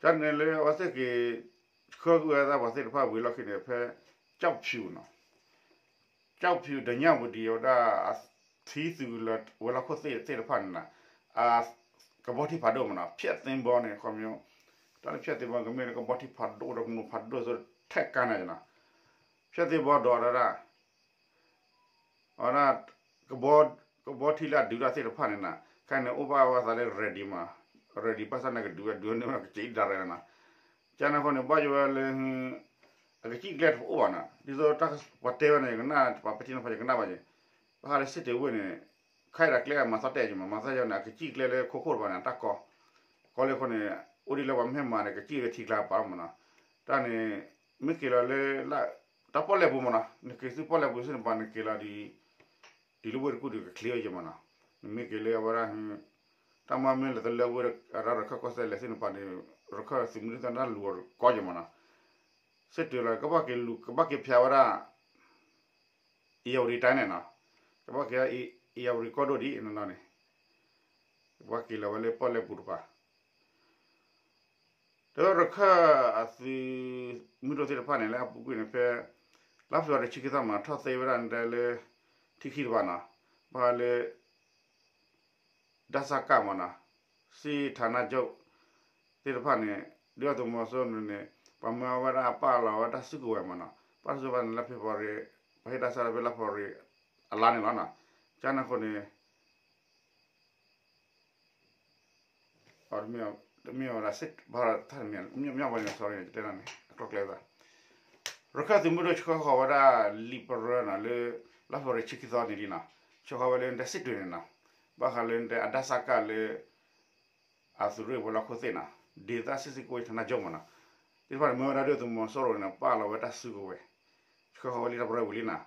ကန့ၣ်လၢအဝဲသ့ၣ်က့ၤ ဆှၢကွံာ်ဝဲဒၣ်ပှၤသ့ၣ်တဖၣ်ဝံၤလီၢ်ခံန့ၣ် ဖဲ ကျောက်ဖြူ နီၤ ကျောက်ဖြူ ဓာတ်ငဝ်းပူၤဒံး အဝဲဒၣ်အထံသုးလၢဝဲၤလီၢ်ခိၣ်သ့ၣ်သ့ၣ်တဖၣ်န့ၣ်နီၤ အကဘီထံဖးဒိၣ်မးနီၤ ဖျက်သင်္ဘော န့ၣ် ခီပညီ တၢ်လၢဖျက်သင်္ဘော ကမ့ၢ်လၢကဘီထံဖးဒိၣ်ဒီးကနိးဖးဒိၣ်သိး ထဲကါန့ၣ်နီၤ ဖျက်သင်္ဘော ဒီးဒၣ် အဝဲဒၣ် ကဘီ ကဘီထံလၢအဒုးတၢ်သ့ၣ်တဖၣ်န့ၣ်နီၤ ခဲအံၤန့ၣ် အိၣ်ဘၣ်ဝဲသးလၢ ready မး ready ဘၣ်ဆၣ်န့ၣ်ကဒုးဝဲ ဒုးဝဲန့ၣ်ဝဲကစံၣ်ဒၣ်ရဲၣ်န့ၣ်နီၤ ကန့ၣ်အဃိန့ၣ် ဘၣ်ယိၣ်ဝဲလၢ အကစံၣ်ကျဲတအိၣ်ဘၣ်နီၤ ဒ်သိးပှၤတဲဝဲန့ၣ် ယကနၣ် ပှၤပဲာ်ထံနီၤဖး ယကနၣ်ဘၣ်က့ၤ ဘၣ်ဃးလၢ စစ်တွေ ဝ့ၢ်န့ၣ် ခဲအံၤဒီးကျဲအမၤသီၣ်တဲာ်က့ၤမး မၤသီၣ်ယဲန့ၣ် အကစံၣ်ကျဲလၢခိခိၣ်တပၤန့ၣ် အတၢ်ကီ ကီလၢအဃိန့ၣ် အိၣ်ဒ်လၢပှၤမ့ၢ်ဟဲမၤန့ၣ် ကစံၣ်လၢထံကျါပာ်မးနီၤ တၢ်န့ၣ် မ့ၢ်က့ၤလီၤလၢ တၢ်ပီၣ်လဲၣ်ပူၤမ့ၢ်နီၤ, နက့ၤဆူပီၣ်လဲၣ်ပူၤဆူန့ၣ် ပှၤနက့ၤလီၤဒ် တုၤလၢဝ့ၢ်တကူၣ်ဒီးကချ့ဝဲယဲၢ်မ့ၢ်နီၤ, နမ့ၢ်က့ၤလၢအဝဲဒၣ် တၢ်မၤမ့ၢ်လဲၤတလၢဝ့ၢ် အရခၢၣ်ကီၢ်စဲၣ်လဲၤဆူန့ၣ် ပှၤန့ၣ် ရခၢၣ်သုးမုၢ်ဒိၣ်သ့ၣ်တဖၣ်လူၤအီၤကီယဲၢ်မ့ၢ်နီၤ, စ့ၣ်တုၤလီၤ ကဘၣ်က့ၤလူၤ ကဘၣ်က့ၤဖျါဝဲဒၣ် အံၤယဝတံၤတၢ်န့ၣ်နီၤ, ကဘၣ်က့ၤ အံၤယဝတံၤကီၢ်ဒိၣ်ဒ်နီၢ်နီၢ်န့ၣ်, ကဘၣ်က့ၤလီၤဝဲလၢပီၣ်လဲၣ်ပူၤတပၤ ဒီးရခၢၣ်အသုးမုၢ်ဒိၣ်သ့ၣ်တဖၣ်န့ၣ် လၢအပူၤကွံာ်န့ၣ် ဖဲ လါဖ့ၤဘြူၤအါရံၤဆံခံသီမ့ၢ်နီၤ ထီၣ်သ့ဝဲဒၣ်နတဲလၢ ထံခံတပၤနီၤ, ဘၣ်ဃးလၢ ဒၣ်စၢ်ကၣ်မ့ၢ်နီၤ, စံၣ်ထးနၢ်ကၠိၣ် သ့ၣ်တဖၣ်န့ၣ် ဒုၣ်ဒါသုးမီၤစိရိၤန့ၣ် ပှၤမၢဝဲဒၣ်အပာ်လီၤဝဲတၢ်စုကဝဲၤမ့ၢ်နီၤ, ပာ်လီၤစုကဝဲၤန့ၣ် လါဖ့ၤဘြူၤအါရံၤ ပှၤဟ့ၣ်တၢ်ဆၢကတီၢ်ဖဲလါဖ့ၤဘြူၤအါရံၤ အလါန့ၣ်လီၤနီၤ, ကန့ၣ်အဃိန့ၣ် တမ့ၢ်ဝဲဒၣ် မ့ၢ်ဝဲန့ၣ် sorry န့ၣ် တဲန့ၣ် အကျိၤကျဲသး ရခၢၣ်သုးမုၢ်ဒိၣ်ဆှၢဃီၤဝဲဒၣ်လံာ်ပရၢနီၤ လၢ လါဖ့ၤဘြူၤအါရံၤဆံခံသီန့ၣ်လံနီၤ, ဆှၢဃီၤဝဲလၢနတဲစ့ၣ်တုၤန့ၣ်နီၤ, ဘၣ်ဃးလၢနတဲအဒၣ်စၢ်ကၣ်လၢ အသုးရ့ၣ်ဝဲၤလီၢ်ခိၣ်သ့ၣ်နီၤ, ဒေသစစ်ဆင်ရေးဌာနချုပ်မ့ၢ်နီၤ, သ့ၣ်တဖၣ်န့ၣ် မၢဝဲဒၣ်ဒုၣ်ဒါသုးမီၤစိရိၤန့ၣ် ပာ်လီၤဝဲတၢ်စုကဝဲၤ, ဆှၢဃီၤဝဲလံတၢ်ပရၢဝံၤလံနီၤ,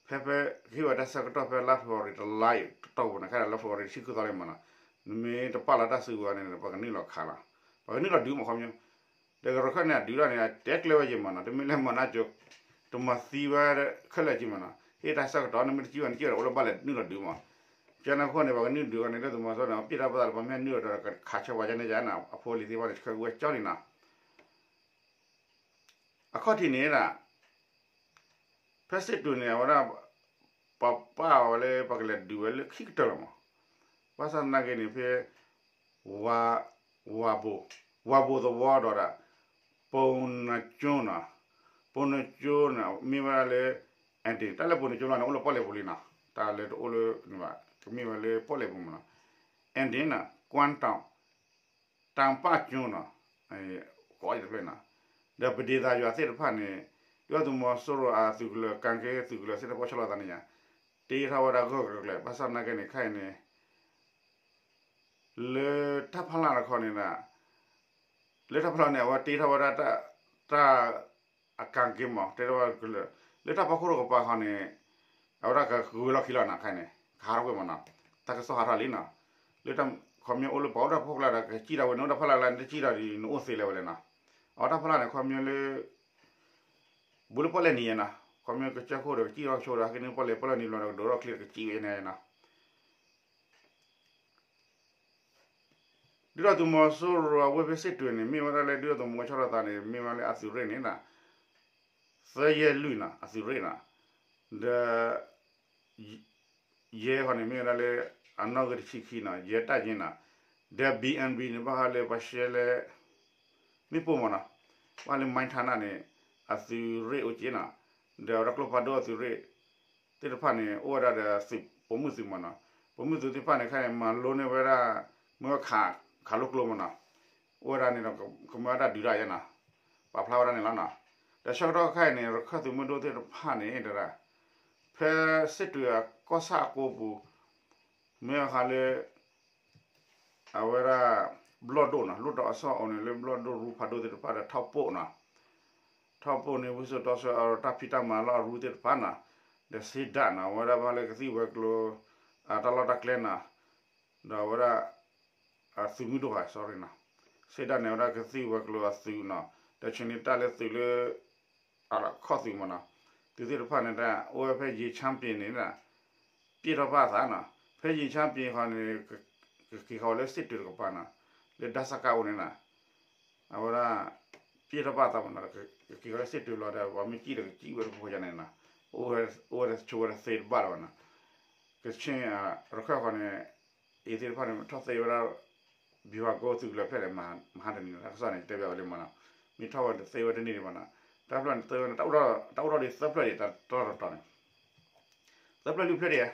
ဖဲဖဲ ကဟ့ၣ်ဝဲတၢ်ဆၢကတီၢ်ဖဲလါဖ့ၤဘြူၤအါရံၤတလါအံၤတတီၢ်ပူၤန့ၣ် ခဲလၢလါဖ့ၤဘြူၤအါရံၤဆံဃုသီလံမ့ၢ်နီၤ, နမ့ၢ်တပာ်လီၤတၢ်စုကဝဲၤန့ၣ် ပှၤကနုာ်လီၤခးလီၤ, ပှၤကနုာ်လီၤဒုးမ့ၢ်ခီပညီ ဒီးရခၢၣ်န့ၣ် အဒုးတၢ်န့ၣ် တဲကျဲဝဲယဲၢ်မ့ၢ်နီၤ, တမ့ၢ်လၢမၤနၢ်ကၠိ တမၤသံဝဲခဲလၢာ်က့မ့ၢ်နီၤ, ဟ့ၣ်တၢ်ဆၢကတီၢ် နမ့ၢ်တစံၣ်ဝဲန့ၣ် က့ဒီးအိၣ်လၢဘၣ်လဲၤနုာ်လီၤဒုးမ့ၢ်, ကန့ၣ်အဃိန့ၣ် ပှၤကနုာ်ဒုးအီၤန့ၣ် လၢသုးမီၤစိရိၤန့ၣ် ပျဲၢ်တၢ်ပသးဒီး ပှၤမ့ၢ်နုာ်လီၤဒီး ကခးဆၢပှၤကန့ၣ်ယါနီၤ, အဖိအလံၤသ့ၣ်တဖၣ်န့ၣ် ဆှၢကဝဲကၠီလံနီၤ အခီၣ်ထံးန့ၣ်ဒၣ် ဖဲစ့ၣ်တုၤန့ၣ် အဝဲဒၣ် ပှၤပာ်ဝဲလၢ ပှၤကလဲၤဒုးဝဲလၢခံကတၢၢ်လီၤမး, ဘၣ်ဆၣ်သနာ်က့န့ၣ် ဖဲ ဝၤ ဝၤဘိၣ် ဝၤဘိၣ်သဝီဒီးဒၣ် ပိနကၠိနီၤ, ပိနကၠိန့ၣ် မ့ၢ်ဝဲဒၣ်လၢ အဒ့ၣ် တၢ်လၢပိနကၠိလီၤန့ၣ် အိၣ်လၢပီၣ်လဲၣ်ပူၤလံနီၤ, တၢ်လၢတအိၣ်လၢ ကမ့ၢ်ဝဲလၢပီၣ်လဲၣ်ပူၤမးနီၤ, အဒ့ၣ်နီၤ ကွၢ်တီၣ် တၢ်ပၣ်ကၠိနီၤ, ကိးအံၤတဖျၢၣ်နီၤ, ဒီးပဒ့သးယွၤသ့ၣ်တဖၣ်န့ၣ် ဒုၣ်ဒါသုးမီၤစိရိၤအသုးကလၢၤ ကၣ်က့သုးကလၢၤသ့ၣ်တဖၣ်ဆီလီၤသးန့ၣ်ယါ, တ့ထီၣ်ဝဲဒၣ်ဂၢၢ်ကျၢၤကျၢၤ ဘၣ်ဆၣ်သနာ်က့န့ၣ် ခဲအံၤန့ၣ် လၢတၢ်ဖီလာ်တခီန့ၣ် လၢတၢ်ဖီလာ်န့ၣ် အဝဲတ့ထီၣ်ဝဲဒၣ် တၢ် အကၣ်က့မး တ့ထီၣ်ဝဲကလၢၤ လၢတၢ်ဖီခိၣ်တကပၤဃီန့ၣ် အဝဲဒၣ်ကဂုၤဝဲလီၢ်ခံလီၤနီၤ ခဲအံၤန့ၣ် ကဟးထီၣ်ကွံာ်မးနီၤ, တၢ်ကစီၣ်ဟးထီၣ်လံနီၤ, လၢတၢ်ခီပညီအိၣ်လၢ ပှၤအိၣ်တၢ်ဖီလာ်ဒီး ကစံၣ်ထီၣ်ဝဲ နအိၣ်တၢ်ဖီလာ်လၢနတစံၣ်ထီၣ်ဒီး နအိၣ်သ့လဲၣ်ဝဲလဲၣ်နီၤ, အဝဲတၢ်ဖီလာ်န့ၣ် ခီပညီလၢ ဘူးလၢပီၣ်လဲၣ်နံၤယဲနီၤ, ခီပညီကစၢၢ်ခိၣ်ဒီး ကစံၣ်ထီၣ်ဆိဒီး ဟဲက့ၤန့ၢ်ပီၣ်လဲၣ် ပီၣ်လဲၣ်နံၤဘျီဒီး ကဒိးထီၣ်ချံဒီးကစံၣ်ဝဲန့ၣ်နီၤ ဒုၣ်ဒါသုးမီၤစိရိၤအဝ့ၢ်ဖဲစ့ၣ်တွ့န့ၣ် မ့ၢ်ဝဲဒၣ်လၢဒုၣ်ဒါသုးမီၤဆီလီၤသးန့ၣ် မ့ၢ်ဝဲလၢအသုးရ့ၣ်န့ၣ် သၢယဲၢ်လွံၢ်နီၤ အသုးရ့ၣ်နီၤ, ဒီး ယဲၢ်ဃီန့ၣ် မ့ၢ်ဝဲဒၣ်လၢ အနီၣ်ဂံၢ်တဆံခံနီၤ ယဲၢ်တၢ်ယ့နီၤ, ဒီး ဘံၣ်အဲၣ်ဘံၣ် န့ၣ် ဘၣ်ဃးလၢပှၤရှဲလဲၣ် မ့ၣ်ပိၢ်မးနီၤ, ဘၣ်လၢ မိုင်းဌာန န့ၣ် အသုးရ့ၣ်အိၣ်က့နီၤ, ဒီးဝဲဒၣ်ကျိဖးဒိၣ်အသုးရ့ၣ် သ့ၣ်တဖၣ်န့ၣ် အိၣ်ဝဲဒၣ်ဒီးသုးပိာ်မုၣ်သုးမးနီၤ, ပိာ်မုၣ်သုးသ့ၣ်တဖၣ်န့ၣ် ခဲအံၤန့ၣ် မၤလိန့ၢ်ဝဲဒၣ် မ့ၢ်ဝဲခးလိကျိမးနီၤ, အိၣ်ဝဲဒၣ်န့ၣ်ဒီး ကမၢဝဲဒၣ်ဒုးတၢ်ယဲနီၤ, ပာ်ဖျါဝဲဒၣ်န့ၣ်လီၤနီၤ, ဒီးဆၢကတီၢ်ခဲအံၤန့ၣ် ရခၢၣ်သုးမုၢ်ဒိၣ်သ့ၣ်တဖၣ်န့ၣ် တဒၣ် ဖဲစ့ၣ်တွ့အကီၢ်ဆၣ်အကိပူၤ မ့ၢ်ဝဲဃးလၢ အဝဲဒၣ် ဘျီၣ်ဒိၣ်နီၤ လိၣ်တီအစီၣ်အိၣ်န့ၣ်လၢဘျီၣ်ဒိၣ်ရူဖးဒိၣ်သ့ၣ်တဖၣ်ဒီးထီၣ်ပိာ်နီၤ, ထီၣ်ပိာ်န့ၣ် ဝံစိာ်တီဆှၢအတၢ်ဖံးတၢ်မၤလီၢ်အရူသ့ၣ်တဖၣ်နီၤ, ဒီးစ့ဒၣ်နီၤ အဝဲဒၣ်ဘၣ်လၢကသံၣ်ဝဲၤကျိၤ အတၢ်လီၢ်တၢ်ကျဲနီၤ, ဒီးအဝဲဒၣ် အသုးမုၢ်ဒိၣ်ဘၣ် sorry နီၤ, စ့ဒၣ်န့ၣ် အဝဲဒၣ်ကသံၣ်ဝဲၤကျိၤအသုးနီၤ, ဒီးဆ့န့ၣ်တၢ်လၢသုးလၢ အခီၣ်သုးမးနီၤ, သုးသ့ၣ်တဖၣ်န့ၣ် တၢ်အိၣ်ဝဲဖဲယ့ၤဆၣ်ပ့ၤန့ၣ် ပျဲၢ်ထီၣ်ဘၣ်သးနီၤ, ဖဲယ့ၤဆၣ်ပ့ၤဃီန့ၣ် ကက့ၤဃီၤဝဲလၢစ့ၣ်တွ့တကပၤနီၤ, လၢဒၢ်စၢ်ကၣ်အိၣ်န့ၣ်နီၤ, အဝဲဒၣ် ပျဲၢ်ထီၣ်ဘၣ်သးမးနီၤ, ကက့ၤဃီၤလၢစ့ၣ်တွ့လီၤဒီး ပှၤမ့ၢ်စံၣ်ဒီးကစံၣ်ဝဲတဖိယါန့ၣ်နီၤ, အိၣ်ဝဲဒၣ်ဆိဝဲဒၣ်သ့တဘၣ်လၢၤဘၣ်နီၤ, ကဆ့ၣ် ရခၢၣ်ဃီန့ၣ် အံၤသ့ၣ်တဖၣ်န့ၣ် ထီၣ်သ့ဝဲဒၣ် ဘံၣ်ဝါကိသုးကလၢၤဖျဲၣ်ဒီး မဟါတနံၤ တၢ်ကစီၣ်န့ၣ် တဲဘၣ်ဝဲလံမးနီၤ, မ့ၢ်ထီၣ်ဝဲတသ့ဝဲတန့ၢ်ဒံးဘၣ်နီၤ, တၢ်ဖျၢၣ်န့ၣ်သ့ဝဲန့ၣ် တၢ်အိၣ်ထီၣ်ဒံးသၢဖျၢၣ်ဒံး တၢ်တီၢ်တတီၤန့ၣ် သၢဖျၢၣ်လွံၢ်ဖျၢၣ်ဒံးဧါ,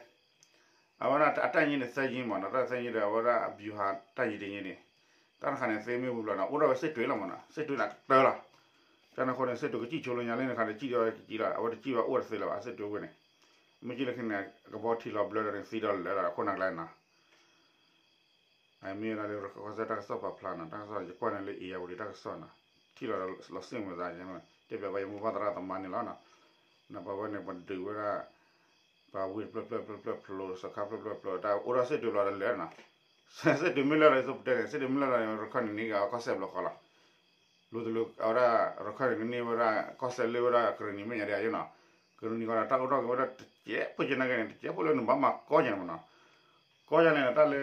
အဝဲဒၣ်အတၢ်ယ့န့ၣ်သၢယ့မးနီၤ, တၢ်သၢယ့ဒီး အဝဲဒၣ်အဘံၣ်ဟးတၢ်ယ့တယ့န့ၣ်, တၢ်တခါန့ၣ်သ့မ့ၢ်ဝံၤဘျီနီၤ အိၣ်ထီၣ်ဝဲစ့ၣ်တွ့လီၤမးနီၤ, စ့ၣ်တွ့န့ၣ်ကတၢၢ်လီၤ, တၢ်န့ၣ်အဃိန့ၣ် စ့ၣ်တွ့ကစံၣ်ဆိလၢညါလၢန့ၣ်ခါန့ၣ် စံၣ်ဒီးဝဲကစံၣ်လီၤ အဝဲတစံၣ်ဝဲအိၣ်ဝဲတသ့လၢၤဘၣ် စ့ၣ်တွ့ဝဲန့ၣ်, မ့ၢ်က့ၤလၢခံန့ၣ် ကဘီထံလီၤဘျၢဒီးန့ၣ် သံဒီးလၢာ်ဒီးအခိၣ်နၢ်ကျါနီၤ အမ့ၢ်ဝဲဒၣ်လၢရခၢၣ်ကီၢ်စဲၣ်တၢ်ကစီၣ်ပာ်ဖျါနီၤ, တၢ်ကစီၣ်န့ၣ် ယကွၢ်န့ၣ်လၢ ဧရာဝတီ တၢ်ကစီၣ်နီၤ, ထံၣ်လီၤဒီးလီၤစ့ၣ်မုာ်သးယဲမး, တဲဘၣ်ပှၤယမိၢ်ပှၢ်သရၣ်သမါန့ၣ်လီၤနီၤ. နပှၤဝဲန့ၣ် ပှၤဒုးဝဲဒၣ် ပှၤဝ့ၢ်တဖျၢၣ်ဖျၢၣ်ဖျၢၣ်ဖျၢၣ်ဖျိး စခါဖျၢၣ်ဖျၢၣ်ဖျိး တၢ်အိၣ်ဒီးစ့ၣ်ဒုးလီၤတလၢာ်နီၤ. စ့ၣ်ဒုးမ့ၢ်လၢလီၤ ယသိၣ်ပတဲန့ၣ် စ့ၣ်ဒုးမ့ၢ်လၢလီၤန့ၣ် ရခၢၣ်န့ၣ်န့ၢ်က့ၤအကီၢ်စဲၣ်ဘျီဃီလီၤ. လိၤတလိၤ အဝဲဒၣ် ရခၢၣ်န့ၣ်ကန့ၢ်ဝဲဒၣ်ကီၢ်စဲၣ်လၢဝဲဒၣ်ကရံၣ်နံၤမဲာ်ညါဒ်အံၤနီၤ. ကရံၣ်နံၤဃီဒီး တၢ်အိၣ်ထီၣ်က့ၤဝဲဒၣ်တစဲးဖိကဲန့ၣ်က့န့ၣ် တစဲးဖိလၢနဘၣ်မၤကီၢ်ညါန့ၣ်မ့ၢ်နီၤ. ကီၢ်ညါန့ၣ် တၢ်လၢ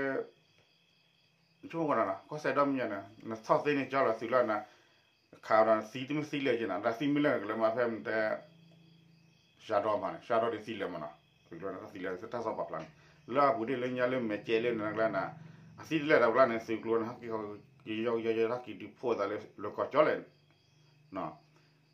ဆိကမိၣ်ဒီး ကီၢ်စဲၣ်ဒီမံၤညါန့ၣ် နထီၣ်သ့န့ၣ်ကၠီလီၤသုးလီၤနၤ, ခးဒီးသံတမ့ၢ်သံလၢာ်က့နီၤ တၢ်သံမ့ၢ်လၢာ်ကလၢမၤဖဲမတဲ ရှါဒီမးန့ၣ် ရှါဒီဒ်သံလၢာ်မ့ၢ်နီၤ, သုးကျိၤန့ၣ် တၢ်သံလၢာ်တၢ်စီၤပၤဖျါန့ၣ် လၢအပူၤဒ်လၢညါလၢမဲာ်ကဲလၢနကျါန့ၣ် အသံတလဲၤဒီးပကျါန့ၣ် သုးကျိၤန့ၣ် ဟဲက့ၤ ကယီကယီယီ ဟဲက့ၤဒုးဖှိၣ်အသးလၢလၢကီၢ်ကၠီလဲၣ်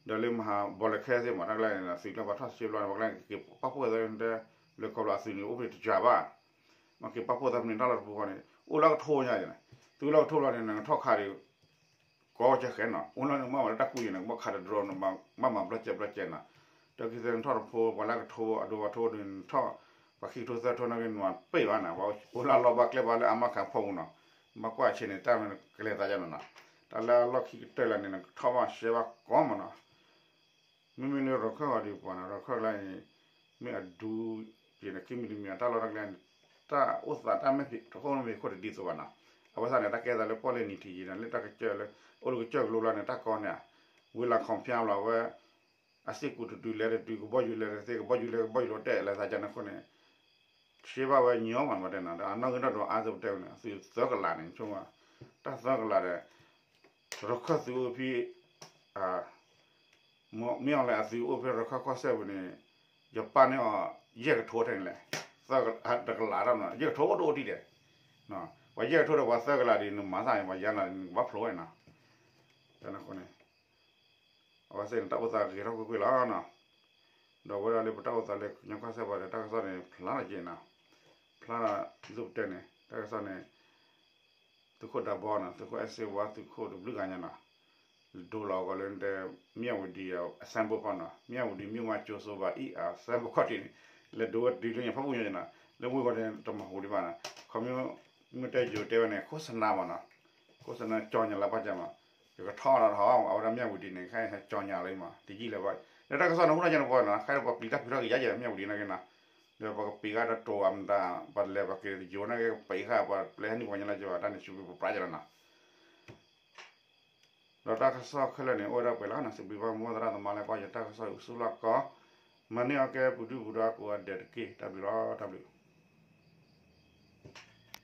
ဒီးလၢမၤဘီလဲၤခဲသ့ၣ်မး တၢ်ကျါန့ၣ် သုးကျိၤပှၤထီၣ်စ့ဘျီန့ၣ် ပကျါန့ၣ် ကက့ၤပာ်ဖှိၣ်သးလၢ လၢကီၢ်ဘျီအသုးန့ၣ် အိၣ်ဖဲတစှၤဘၣ် မ့ၢ်က့ၤပာ်ဖှိၣ်သးဖဲန့ၣ် တၢ်လီၢ်တပူၤဃီန့ၣ် အိၣ်လၢကထိညါအံၤန့ၣ် သုးလၢကထိဘျီန့ၣ် နကထီၣ်ခးဒီး ကီကဲဃဲနီၤ အိၣ်လၢနကဘၣ်မၤလၢတၢ်ကူၣ်အံၤန့ၣ် ကဘၣ်ခးတဒြိ ဘၣ်မၤဘျီကဲဘျီကဲနီၤ, တၢ်ခံသၢနထီၣ်တဖိ ပှၤလၢကထိ အဒိပှၤထိဒီးနထီၣ် ပှၤခံကထိသၢကထိန့ၣ်က့ၤနမၤပ့ၢ်ဘၣ်န့ၣ် ပှၤအိၣ်လၢလီၢ်ဘၣ်ကျဲဘၣ်လၢအမါခးဖီပူၤနီၤ, ဘၣ်ကွၢ်ဆဲးန့ၣ် တၢ်မ့ၢ်ကလဲၤသးယါနီၤနီၤ, တၢ်လၢအလီၢ်ခံကတၢၢ်လၢန့ၣ် နကထီၣ်ဘၣ်ရှဲဘၣ်ကီမးနီၤ မ့မ့ၢ်လၢရခၢၣ်ဂီၤဒံးပှၤန့ၣ် ရခၢၣ်လၢန့ၣ် မ့ၢ်အဒူက့ၤန့ၣ် ကမံၤတမံၤအတၢ်လီၢ်တၢ်ကျဲန့ၣ် တၢ်အိၣ်သးတၢ်မဲာ်ဖံးတခိၣ်မ့ၢ်ခိၣ်တဒ်သိးဘၣ်နီၤ, အဝဲသတးန့ၣ် တၢ်ကဲသးလၢပီၣ်လဲၣ်နံၤထံးယံၤန့ၣ် လၢတၢ်ကစၢၢ်လၢ အိၣ်လၢကစၢၢ်ကလိဘျီန့ၣ် တၢ်ကီန့ၣ် ဝံၤလၢခီဖျိလီၤဝဲ အစ့ၢ်ကီးတတုၤလဲၤတတုၤ ကဘီယူၤလဲၤတသ့ ကဘီယူၤလဲၤ ကဘီယူၤလီၤတဲာ်လဲၤသးကန့ၣ်အဃိန့ၣ် ရှဲဘၣ်ဝဲညီမးမးတဲနီၤ ဒီးအနီၣ်ဂံၢ်နီၣ်ဒွးအါသပတဲဝဲန့ၣ် အသုးသၢကလးန့ၣ် ဆိကမိၣ် တၢ်သၢကလးဒီး ရခၢၣ်သုးအိၣ်ဖဲ မ့ၢ်အီၤလဲၣ်အသုးအိၣ်ဖဲရခၢၣ်ကီၢ်စဲၣ်ပူၤန့ၣ် ယပၢ်န့ၢ်အီၤ ယဲၢ်ကထိထဲန့ၣ်လဲၣ်, တကလးတၢ်မနီၤ ယဲၢ်ကထိအိၣ်တအိၣ်တံၢ်ဒဲး, ပှၤယဲၢ်ကထိဒီးပှၤသၢကလးဒ်နမၤသၣ်န့ၣ် ပှၤယါနၤန့ၣ် နကဘၣ်ဖျိဝဲနီၤ, တၢ်န့ၣ်အဃိန့ၣ် အဝဲသ့ၣ်န့ၣ် တၢ်အိၣ်သးဂ့ၤထီၣ်ကွ့ၢ်ကွ့ၢ်လီၤနီၤ, ဒီးဝဲဒၣ်လၢပတၢ်အိၣ်သးလၢကညီကီၢ်စဲၣ်ပူၤဒီး တၢ်ကစီၣ်န့ၣ် ဖျါလီၤက့ၤနီၤ, ဖျါလီၤဒိၣ်ပတဲန့ၣ် တၢ်ကစီၣ်န့ၣ် သုးခိၣ်ဒးဘီနီၤ သုးခိၣ်အဲၣ်စ့ဝါ သုးခိၣ်တဘျုးဂၤညါနီၤ, ဒိလီၤအဂီၢ်လၢ မြဝတီ အ symbol ခီနီၤ မြဝတီမြို့မှာ ကြိုဆိုပါ အံၤ အ symbol ခီတံၢ်န့ၣ် လဲၤဒိဝဲတုၤလၢညါဖးပူၤညီနီၤ, လၢဝ့ၢ်ဂီၤန့ၣ် တမၤဟူးဒံးဘၣ်နီၤ, ခီမ့ၢ် မ့ၢ်တဲယိၤတဲဝဲန့ၣ် ခိၣ်စနါမးနီၤ, ခိၣ်စနါ ကၠီညါလၢပှၤကမး, ယကထီၣ်ဒီးထီၣ် အဝဲဒၣ် မြဝတီ န့ၣ် ခဲအံၤ ကၠီညါလၢမး တယံာ်လၢၤဘၣ်, လၢတၢ်ကစီၣ်န့ၣ် ဟူထီၣ်ကဲန့ၣ်ပှၤနီၤ ခဲအံၤပှၤပျံၤတၢ်ဖုးထီၣ်က့ၤယါယဲ မြဝတီ န့ၣ်က့နီၤ လၢပှၤကပံးဃာ်တတိၤအမတၤ ပှၤလဲၤပှၤက့ၤယိၤန့ၣ်က့ ပံးဃာ်ပှၤပျဲဟဲနုာ်ပှၤညါလၢက့ၤဘၣ် တၢ်န့ၣ်ဆူပပျါက့ၤလီၤနီၤ, ဒီးတၢ်ကစီၣ်ခဲလၢာ်န့ၣ် အိၣ်ဝဲဒၣ်ပှဲၤလီၤနီၤ, စံးဘျုးဘၣ်မိၢ်သရၣ်သမါလၢကွၢ်ယတၢ်ကစီၣ်အံၤဆူၣ်လီၢ်ကီ, မၤန့ၢ်အီၤကဲပူၤဒုၣ်ပူၤဒါကိးဂၤဒဲးတက့ၢ်, တၢ်ဘျုးလီၤ တၢ်ဘျုး